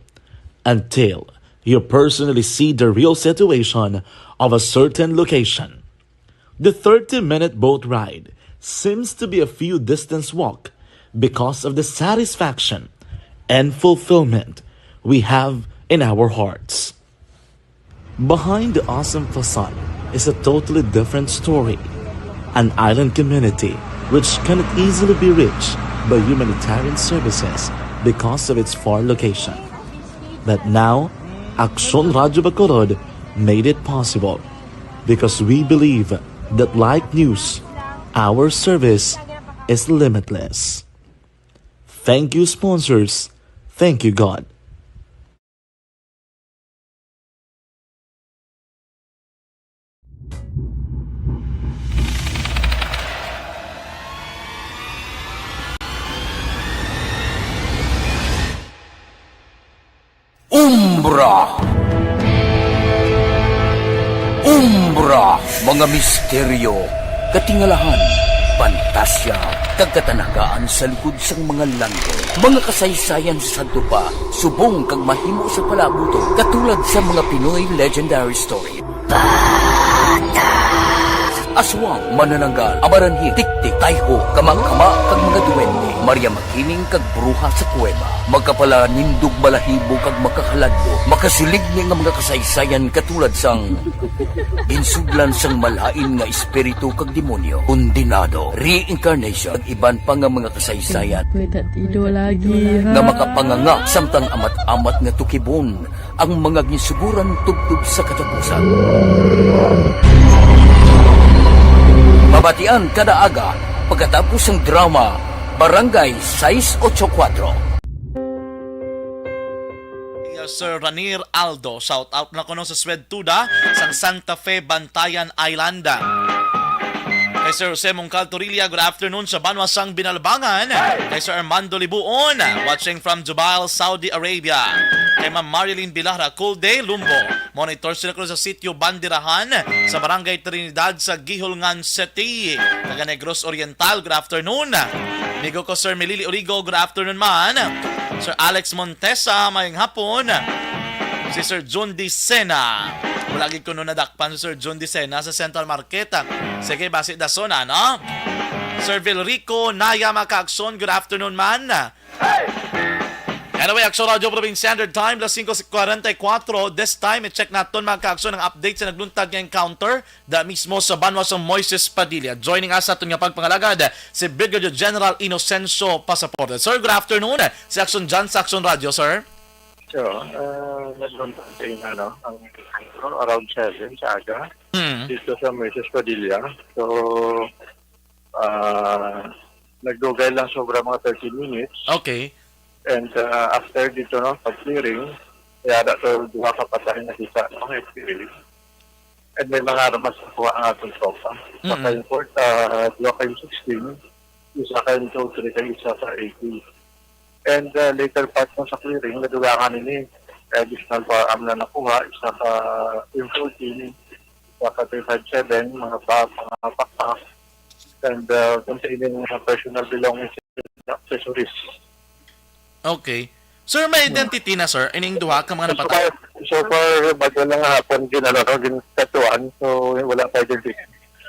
until you personally see the real situation of a certain location. The thirty-minute boat ride seems to be a few distance walk because of the satisfaction and fulfillment we have in our hearts. Behind the awesome facade is a totally different story. An island community which cannot easily be reached by humanitarian services because of its far location. But now, Aksyon Radyo Bacolod made it possible because we believe that like news, our service is limitless. Thank you, sponsors. Thank you, God. Umbra. Umbra, mga misteryo, katingalahan, pantasya, kag katanagaan sa likod sang mga langit. Mga kasaysayan sa sadto pa, subong kag mahimo sa palaabuton, katulad sa mga Pinoy legendary story. Aswang, manananggal, amaranhil, tiktik, tayho, kamakama, kag mga duwende, Maria Makiling kag bruha sa kuweba, makapalanindog balahibo kag makahaladlo, makasiligni nga mga kasaysayan katulad sang ginsudlan sang malain nga espiritu kag demonyo, kondenado, reincarnation, kag iban pa nga mga kasaysayan May tatido lagi, ha? nga makapanganga samtang amat-amat nga tukibon ang mga ginsuguran tubtob sa katapusan. Mabatian kada aga pagkatapos sang drama Barangay sais ocho kuwatro. Sir Ranier Aldo, shout out na kuno sa Swed Tuda sang Santa Fe, Bantayan Island. Kay Sir Jose Mungkal Torilla, good afternoon sa banwa sang Binalbangan. Kay Sir Armando Libuon, watching from Dubai, Saudi Arabia. Kay Ma'am Marilyn Bilara, cool day, Lumbo. Monitor sila kuno sa sitio Bandirahan sa Barangay Trinidad sa Guihulngan City. Taga Negros Oriental, good afternoon. Amigo ko Sir Melili Origo, good afternoon man. Sir Alex Montesa, mayong hapon. Si Sir John D. Sena, Lagi ko nun nadakpan si Sir Jun Dicena sa Central Market. Sige, basi dason na, no? Sir Vilrico Naya, mga kaakson, good afternoon, man. Anyway, Aksyon Radio Provincia Standard Time, las singko kwarenta y kuwatro. This time, i-check naton, mga kaakson, ang update sa nagluntad nga encounter da mismo sa banwa sa Moises Padilla. Joining us sa aton nga pagpangalagad, si Brigadier General Inocencio Pasaporte. Sir, good afternoon. Si Action John sa Action Radio, sir. So, uh, nagluntad sa ina, no? Ang around seven sa aga, Hmm. dito sa Moises Padilla. So, ah, nagdugay lang sobra mga thirty minutes. Okay. And, ah, after dito, no, pag-clearing, kaya na to, duha ka patay nakita, no, F P A. And may mga armas na kuha ang ating tropa. Isa Mm. ka M four, ah, duha ka M sixteen, isa ka M two oh three, kag isa ka A K. And, ah, later part mo sa clearing, nadugangan ini. Additional firearm na nakuha, isa ka M fourteen, isa ka three five seven, mga pa, mga backpack, and, ah, kung sa ining mga personal belongings and accessories. Okay. Sir, may Hmm. identity na, sir, ining duha ka mga So napatay? far, so far, bago lang nga hapon, gin-, ano, no, gintattooan, so wala pa identity.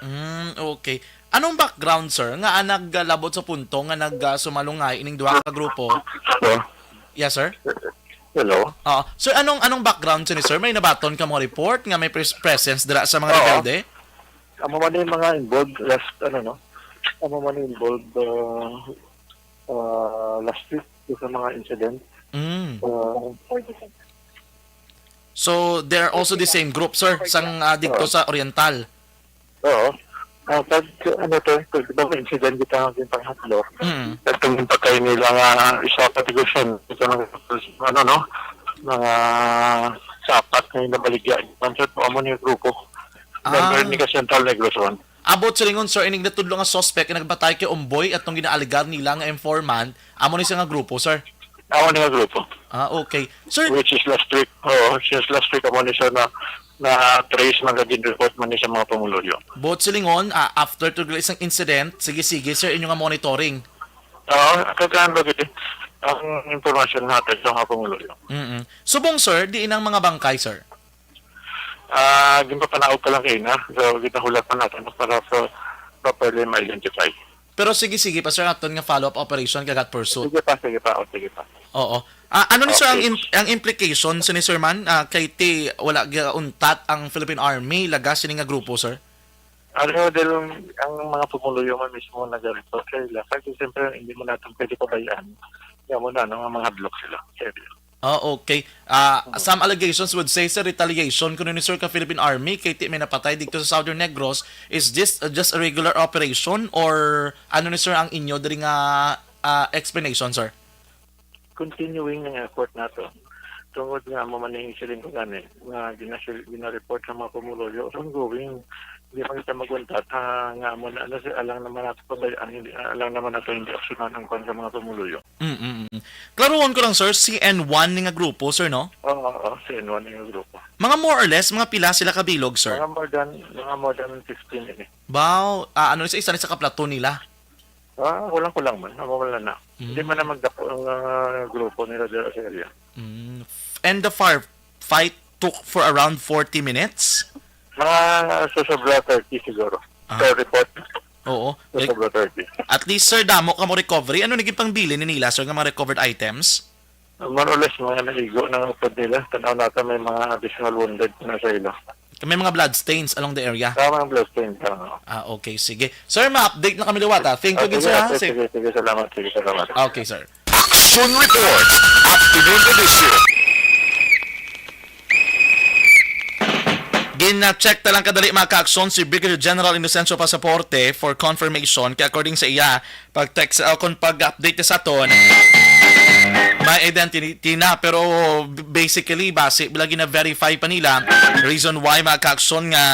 Mm, okay. Anong background, sir, nga, ah, naglabot sa punto nga nag, ah, sumalungay ining duha ka grupo? Hello? Yes, sir? Hello? Oo. Sir, anong, anong background sini, sir? May nabaton ka mga report nga may pres-, presence dira sa mga Oo. rebelde? Amo man yung mga involved last, ano, no? Amo man yung involved, uh, uh, last week sa mga incident. Mm. Uh, So, they're also the same group, sir, sang, ah, dito Oo. sa Oriental? Oo. Ah, pag, ano to, pag, di ba, may incident kita nga yung pangatlo, Mm. katong yung patay nila nga isa ka tigusyon, ito ng, ano, no? Mga sapat na yung nabaligya. Ang sa amo ni grupo. Ah. Member ni ka Central Negros one. Abot sa lingon, sir, ining natudlo nga suspect nga nagpatay kay Umboy atong ginaaligar nila nga informant, amo ni siya nga grupo, sir? Amo ni nga grupo. Ah, okay. Sir, Which is last week. Oo, since last week, amo ni siya na, na trace man, kag gin-report man ni sa mga pumuluyo. Buot silingon, ah, after to isang incident, sige-sige, sir, inyo nga monitoring. Oo, kailangan ba gid ang information natin sa mga pumuluyo? Mm-mm. Subong, sir, di inang mga bangkay, sir? Ah, ginpapanaog pa lang kaina. So, ginahulat pa natin para sa properly ma-identify. Pero sige-sige pa, sir, aton nga follow-up operation kag hot pursuit. Sige pa, sige pa, o, sige pa. Oo. Ah, ano ni, sir, ang Okay. im-, ang implication sa ni, sir, man? Ah, kay ti wala gauntat ang Philippine Army laga sini nga grupo, sir? Ano, dahil ang mga pumuluyo man mismo nag-report sa ila. Kasi siyempre, hindi mo natin pwede pabayaan. Kaya mo na, ano, nga mga hadlok sila. Kaya Ah, okay. Ah, Mhm. Some allegations would say, sir, retaliation kuno ni, sir, ka Philippine Army kay ti may napatay dito sa Southern Negros. Is this, uh, just a regular operation or ano ni, sir, ang inyo diri nga, ah, explanation, sir? Continuing ang effort nato. Tungod nga amo man ning siling ko gani, nga ginasil-, gina-report sa mga pumuluyo, ongoing. Di man kita maguntat, ha, nga amo na, ano, si-, alang naman nato pabayaan, hindi, alang naman nato hindi aksyonan ang kwan sa mga pumuluyo. Mm, mm, mm. Klaruhon ko lang, sir, C N one ni nga grupo, sir, no? Oo, oo, C N one ni nga grupo. Mga more or less, mga pila sila kabilog, sir? Mga more than, mga more than fifteen ini. Wow, ah, ano, isa, isa ni sa kaplaton nila? Ah, kulang-kulang man, wala na. Hindi Mm. man na magdako ang, ah, grupo nila dito sa area. Mm. F-, and the firefight took for around forty minutes? Mga susobra thirty siguro. Ah. Per report. Oo. Susobra thirty. At least, sir, damo ka mo recovery. Ano naging pangbilin ni nila, sir, nga mga recovered items? More or less, mga naigo na ang upod nila. Tanaw natin, may mga additional wounded na sa ila. May mga blood stains along the area? Ah, mga blood stains, ah. Ah, okay, sige. Sir, ma-update na kami liwat, ah. Thank you Ah, again, sige, sir, ah. okay, Sige. sige, sige, salamat, sige, salamat. Okay, sir. Action Report, Afternoon Edition. Gina-check ta lang kadali, mga ka-aksyon, si Brigadier General Inocencio Pasaporte for confirmation. Kaya according sa iya, pag-text, uh, kung pag-update sa aton, may identity na, pero b-, basically, basi, bila gina-verify pa nila, reason why, mga ka-aksyon, nga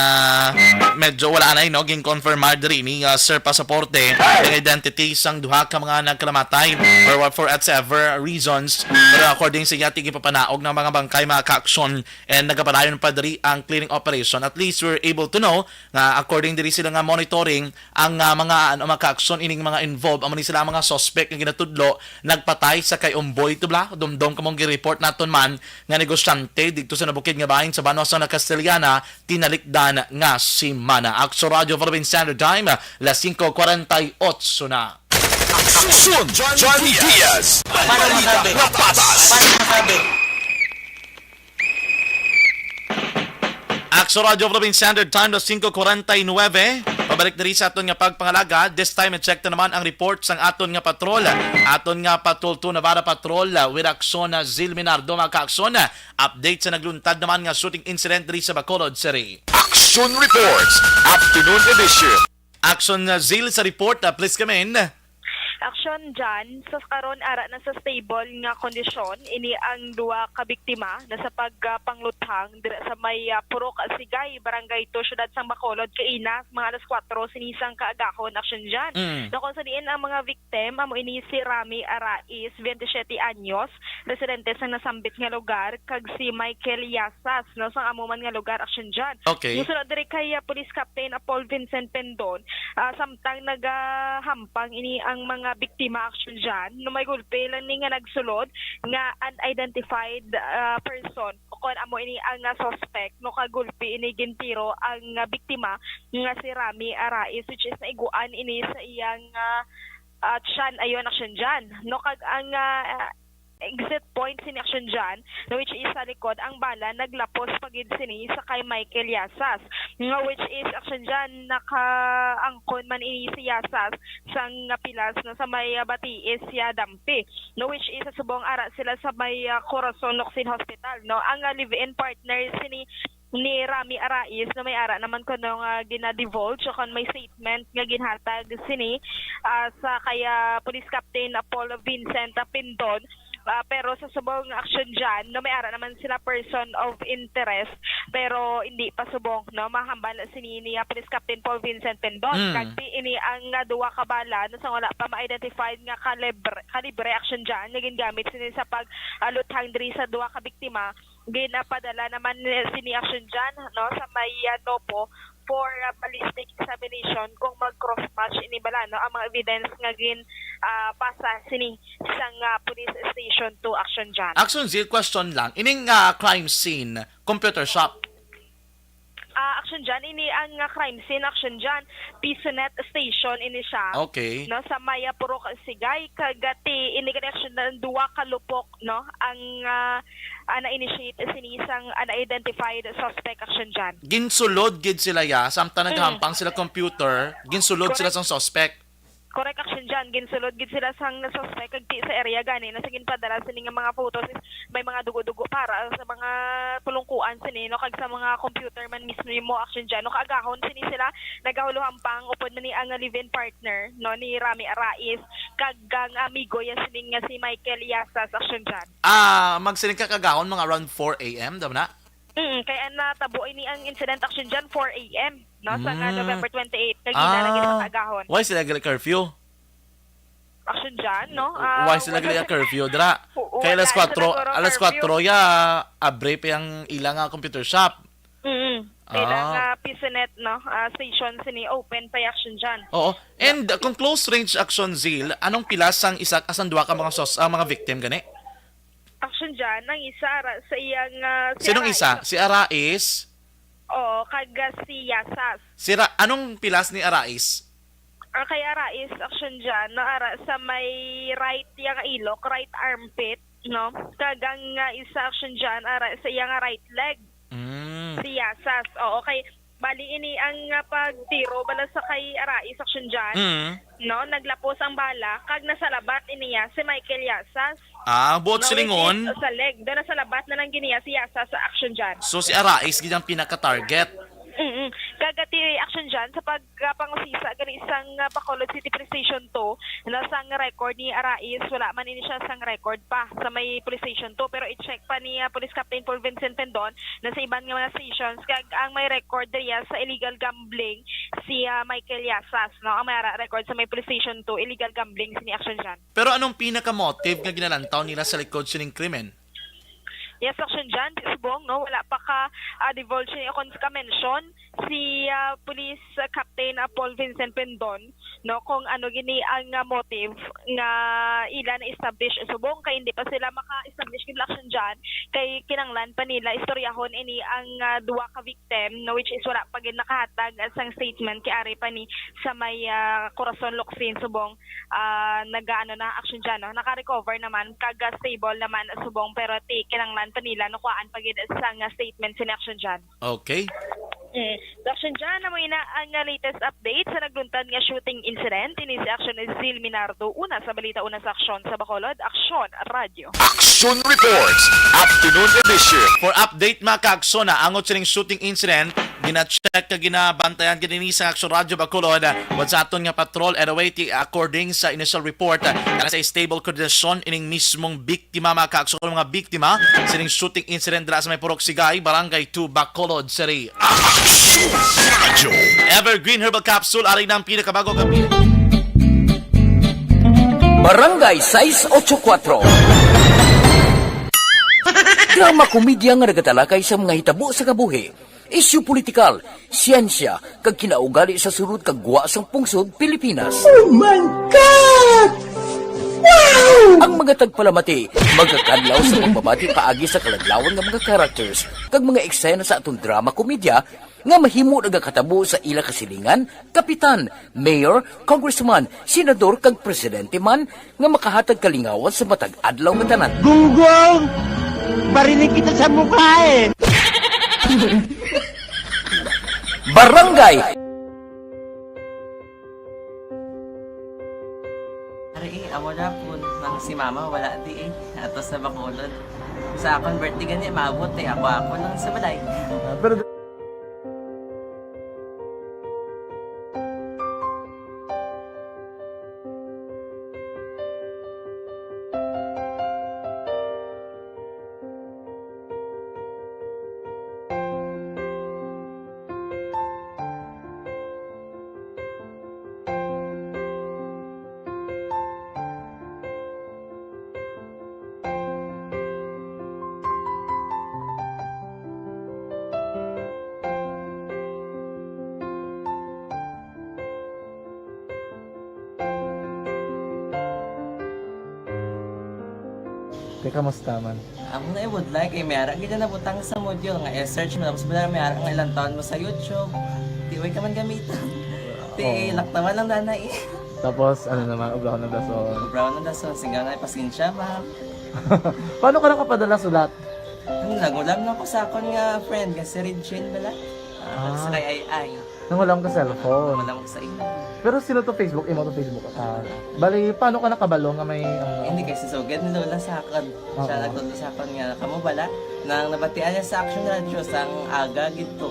medyo wala na, no, gin-confirmar diri ni, uh, Sir Pasaporte, ang identity sang duha ka mga nagkalamatay, for what, for whatsoever reasons. Pero according sa iya, tigipapanaog ng mga bangkay, mga ka-aksyon, and nagapadayon pa diri ang clearing operation. At least we're able to know nga according diri sila nga monitoring, ang, ah, mga, ano, mga kaaksyon ining mga involved, amo ni sila ang mga suspect nga ginatudlo nagpatay sa kay Boy Tubla, dumdom kamong gi-report naton man nga negosyante didto sa nabukid nga bahin sa banwa sa Castellana, tinalikdan nga semana. Aksyon Radyo Philippine Standard Time, las singko kwarenta y otso na. Aksyon, Johnny Diaz. Balita nga patas. Aksyon Radyo Philippine Standard Time, las singko kwarenta y nuebe. Pabalik diri sa aton nga pagpangalaga. This time, i-check na naman ang report sang aton nga patrol. Aton nga Patrol two Navarra Patrol, uh, with Aksyon, uh, Zil Minardo, mga ka-aksyon. Update sa nagluntad naman nga shooting incident diri sa Bacolod City. Action Reports, Afternoon Edition. Aksyon, uh, Zil, sa report, uh, please come in. Action, Jan. Sa karon, ara na sa stable nga kondisyon ini ang duha ka biktima na sa pagpangluthang dira sa may, ah, Purok Sigay, Barangay two, Siyudad sang Bacolod, kaina, mga alas kuwatro sini sang kaagahon, Action, Jan. Mm. Na kung sa diin ang mga victim, amo ini si Rami Arais, twenty-siyete anyos, residente sa nasambit nga lugar, kag si Michael Yasas, no, sang amo man nga lugar, Action, Jan. Okay. Musunod diri kay, ah, Police Captain, ah, Paul Vincent Pendon, ah, samtang nagahampang ini ang mga biktima, Action, Jan, no, may gulpi lang ni nga nagsulod nga unidentified, ah, person, o kon amo ini ang, ah, suspect, no, kag gulpi ini gintiro ang, ah, biktima nga si Rami Arais, which is naiguan ini sa iyang, ah, ah, tiyan, ayon, Action, Jan, no, kag ang, ah, exit point sini, Action, Jan, no, which is sa likod, ang bala naglapos pa gid sini sa kay Michael Yasas, nga which is, Action, Jan, nakaangkon man ini si Yasas sang pilas, no, sa may, ah, Batiis, ya Dampi, no, which is sa subong ara sila sa may, ah, Corazon Locsin Hospital, no. Ang, ah, live-in partner sini ni Rami Arais, no, may ara naman kuno nga gina-divulge o kon may statement nga ginhatag sini, ah, sa kay, ah, Police Captain, ah, Paul Vincent, ah, Pindon. Ah, pero sa subong, Action, Jan, no, may ara naman sila person of interest, pero hindi pa subong, no, mahambal sini ni, ah, Police Captain Paul Vincent Pindon. Mm. Kag ti ini ang, ah, duha ka bala, no, sa wala pa ma-identified nga kalibre, kalibre, Action, Jan, nga gingamit sini sa pag, ah, luthang diri sa duha ka biktima, ginapadala naman ni, sini, Action, Jan, no, sa may, ah, NOPO for, ah, ballistic examination kung mag-cross match ini bala, no, ang mga evidence nga gin, ah, pasa sini sang, ah, Police Station two, Action, Jan. Action, Zil, question lang. Ining, ah, crime scene, computer shop. Ah, Action, Jan, ini ang, ah, crime scene, Action, Jan. Pisonet Station ini siya. Okay. No, sa may, ah, Purok Sigay, kag, ah, ti ini gani, Action, Jan, duha ka lupok, no, ang, ah, ah, na-initiate sini sang, ah, na-identified suspect, Action, Jan. Ginsulod gid sila, ya, samtang Mm. naghampang sila computer, ginsulod sila Correct. sang suspect. Correct, Action, Jan. Ginsulod gid sila sang suspect, kag ti sa area gani na sa ginpadala sini nga mga photos is may mga dugo-dugo para sa mga pulungkuan sini, no, kag sa mga computer man mismo, Action, Jan, no, kaagahon sini sila nagahulohampang upod man ni ang live-in partner, no, ni Rami Arais, kag ang amigo ya sini nga si Michael Yasas, Action, Jan. Ah, magsiling ka kaagahon, mga around four a m, daw na? Mm, kay ang natabo ini ang incident, Action, Jan, four a m, no, sa nga Mm. November twenty-eight, kag ina lagi sa Ah, kaagahon. Why sila gali curfew? Action, Jan, no? Ah, Why sila wala gali sa curfew, dra? Oo, Kay alas wala sa kwatro, nagoro alas curfew. kwatro ya, abre pa ang ila nga computer shop. Mm-mm. Kay Ah. lang, ah, Pisonet, no? Ah, station sini open pa, Action, Jan. Oo. And, uh, kung close range, Action, Zil, anong pilas sang isa, sang duha ka mga sos-, ah, mga victim gani? Action, Jan, ang isa ara sa iyang, ah, si Sinong Arais. isa? Si Arais? Oo, kag, ah, si Yasas. Si Ra-, anong pilas ni Arais? Ah, kay Arais, Action, Jan, no, ara sa may right yang ilok, right armpit, no? Kag ang, ah, isa, Action, Jan, ara sa iyang right leg. Mm. Si Yasas. Oo, kay bali ini ang, ah, pagtiro bala sa kay Arais, Action, Jan. Mm. No, naglapos ang bala kag nasalabat iniya si Michael Yasas. Ah, buot No, silingon? which is sa leg. Do nasalabat na lang giniya si Yasas sa, Action, Jan. So, si Arais gid ang pinaka-target? Mm-mm. Kag ti, Action, Jan, sa pagkapangusisa gani sang, ah, Bacolod City Police Station two, na sang record ni Arais, wala man ini siya sang record pa sa may Police Station two, pero i-check pa ni, ah, Police Captain Paul Vincent Pendon na sa iban nga mga stations, kag ang may record diya sa illegal gambling si, ah, Michael Yasas, no? Ang may ara record sa may Police Station two, illegal gambling sini, Action, Jan. Pero anong pinaka-motive nga ginalantaw nila sa likod sining krimen? Yes, Action, Jan, di subong, no? Wala pa ka, ah, divulge ni, o kon ka-mention si, ah, Police Captain, ah, Paul Vincent Pendon, no, kung ano gini ang, ah, motive nga ila na-establish subong kay hindi pa sila maka-establish gid, Action John, kay kinanglan pa nila istoryahon ini ang, ah, duha ka victim, no, which is wala pa gid nakahatag, ah, sang statement kay ari pa ni sa may, ah, Corazon, Locsin, subong, ah, nagaano na, Action John, no, naka-recover naman kag, ah, stable naman subong, pero ti kinanglan pa nila, no, kuhaan pa gid sang, ah, statement sini, Action John. Okay. Mm. So, Action John, amo ina ang, ah, latest update sa nagluntad nga shooting incident. Ini si Action Zil Minardo, una sa balita, una sa aksyon sa Bacolod, Aksyon Radyo. Action Reports, Afternoon Edition. For update, mga kaaksyon, na angot sining shooting incident, gina-check ka, ginabantayan gid ini sa Aksyon Radyo Bacolod. What's aton nga patrol, anyway, ti-, according sa initial report, ah, nasa stable kondisyon ining mismong biktima, mga kaaksyon, mga biktima sining shooting incident dira sa may Purok Sigay, Barangay two, Bacolod City. Radyo. Evergreen Herbal Capsule, ari na ang pinakabago kape. Barangay sais ocho kuatro. Drama komedya nga nagatalakay sa mga hitabo sa kabuhi, isyu politikal, siyensya, kag kinaugali sa sulod kag gwa sang pungsod Pilipinas. Oh my God! Wow! Ang mga tagpalamati magakadlaw sa pagbabati paagi sa kaladlawan nga mga characters kag mga eksena sa aton drama komedya nga mahimo nagakatabo sa ila kasilingan, kapitan, mayor, congressman, senador, kag presidente man nga makahatag kalingawan sa matag adlaw nga tanan. Gunggong! Barinig kita sa mukha eh! Barangay. Ari, eh, amo na po, nang si mama wala di eh. Ato sa Bacolod. Sa akon birthday gani, maabot eh. Ako, ako lang sa balay. Ah, pero Te, kamusta man? Amo na, eh, would like, eh, may ara gid na nabutang sa module nga i-search mo, tapos wala, may ara nga ilang taon mo sa YouTube. Di, way ka man gamiton. Ti, oo, laktawan lang, danay. Tapos, ano naman, obrahon ng dason. Obrahon ng dason, singga nga, pasensya, ma'am. Paano ka nakapadala sulat? Ano, nag-ulam lang ko sa akon nga friend, nga si Regine bala. Ah, ah, sa kay Ay Ay. Nangulam ka cellphone. Nangulam ko sa imo. Pero sino to Facebook? Imo to Facebook account? Bali, paano ka nakabalo nga may, ano? Hindi, kay si Sugad ni Lola sa akon. Siya, oo, nagtudlo sa akon nga, kamo bala, nang nabatian niya sa Action Radio, sang aga gid to.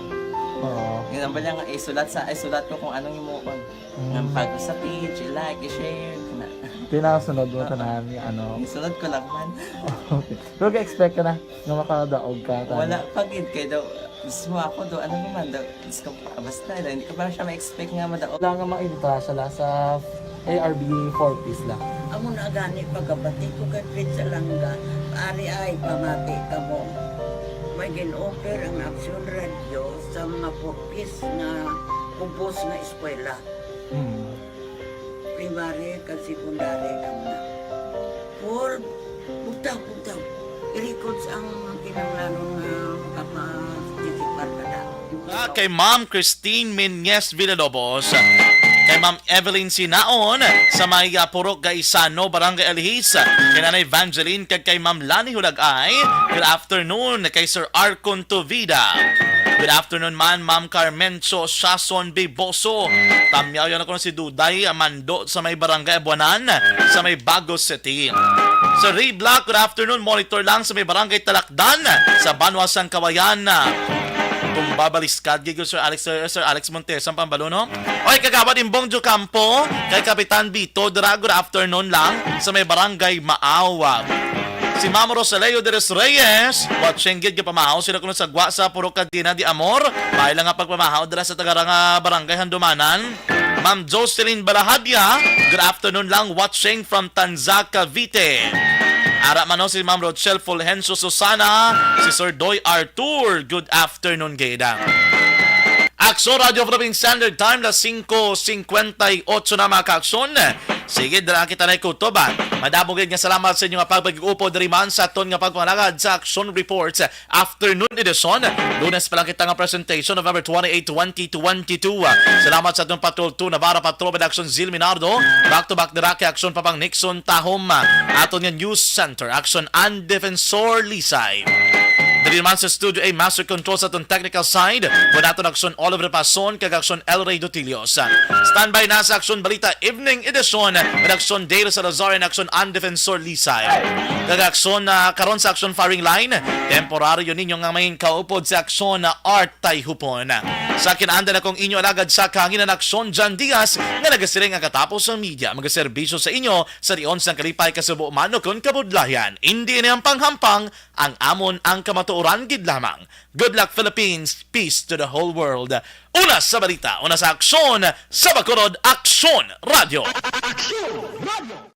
Oo. Yun ang bala nga, isulat sa, isulat ko kung anong himuon. Mm. Nang pag sa page, i-like, i-share, na. Tinasunod mo, oo, tanan, ano? Isunod ko lang man. Okay. Pero ga-expect ka na nga makadaog ka, tanan? Wala pa gid, kay daw, mismo ako daw, ano naman daw, Diyos ko, basta, hindi ko pa siya ma-expect nga madaog. Wala nga maibutasa la sa A R B four Ps la. Amo na gani pagkabati ko kay Fritz Alanga, ari ay pamati kamo. May gin-offer ang Action Radio sa mga four Ps nga kubos nga eskwela. Hmm. Primary kag secondary kamo na. Paul, bugtaw, bugtaw. I-records ang kinahanglanon nga makaparticipar ka na. Ah, kay Ma'am Christine Menyes Villalobos, kay Ma'am Evelyn Sinaon sa may, ah, Purok Gaisano, Barangay Alihis, kay Nanay Evangeline, kag kay Ma'am Lani Hulagay. Good afternoon kay Sir Arcon Tuvida. Good afternoon man, Ma'am Carmencho Siason Biboso. Tamyaw yan ako na si Duday Amando sa may Barangay Abuanan, sa may Bago City. Sir Ray Black, good afternoon. Monitor lang sa may Barangay Talakdan, sa Banwa sang Kawayan. Kung babaliskad, gid ko, Sir Alex, Sir, Sir Alex Montes, ang pambalo, no? Oy, Kagawad Imbong Jocampo, kay Kapitan Bito, dira, good afternoon lang, sa may Barangay Maaw. Si Ma'am Rosaleo de los Reyes, watching gid, gapamahaw sila kuno sa gwa sa Purok Cadena de Amor. May lang nga pagpamahaw dira sa taga nga Barangay Handumanan. Ma'am Jocelyn Balahadia, good afternoon lang, watching from Tanza, Cavite. Ara man, no, si Ma'am Rochelle Fulgencio Susana, si Sir Doy Artur, good afternoon gid. Aksyon Radio Philippine Standard Time, las singko singkwenta y ocho na, mga kaaksyon. Sige, dira kita na kutob. Madamo gid nga salamat sa inyo nga pagpag-upod diri man sa aton nga pagpangalagad sa Aksyon Reports Afternoon Edition. Lunes pa lang kita nga presentation, November twenty-eight, twenty twenty-two. Salamat sa aton patulto na Vara Patrol Production, Zil Minardo. Back to back dira kay Aksyon Papang Nixon Tahom. Aton nga News Center, Aksyon An Defensor Lisay. Diri naman sa Studio A, Master Control sa aton technical side, po naton Aksyon Oliver Pason kag Aksyon El Rey Dutilios. Standby na sa Aksyon Balita Evening Edition, with Aksyon Dale Salazar and Aksyon An Defensor Lisay. Kag Aksyon na karon sa Aksyon Firing Line, temporaryo ninyo nga may kaupod sa Aksyon na Art Tay Hupon. Sa kinaandan akong inyo alagad sa kahanginan, Aksyon Jan Diaz, nga nagasiring ang katapos sa media, magaserbisyo sa inyo sa dion sang kalipay, kasubo man o kon kabudlayan. Indi ini ang panghampang, ang amon ang kamatuoran gid lamang. Good luck, Philippines. Peace to the whole world. Una sa balita, una sa aksyon, sa Bacolod, Aksyon Radio. Aksyon Radio.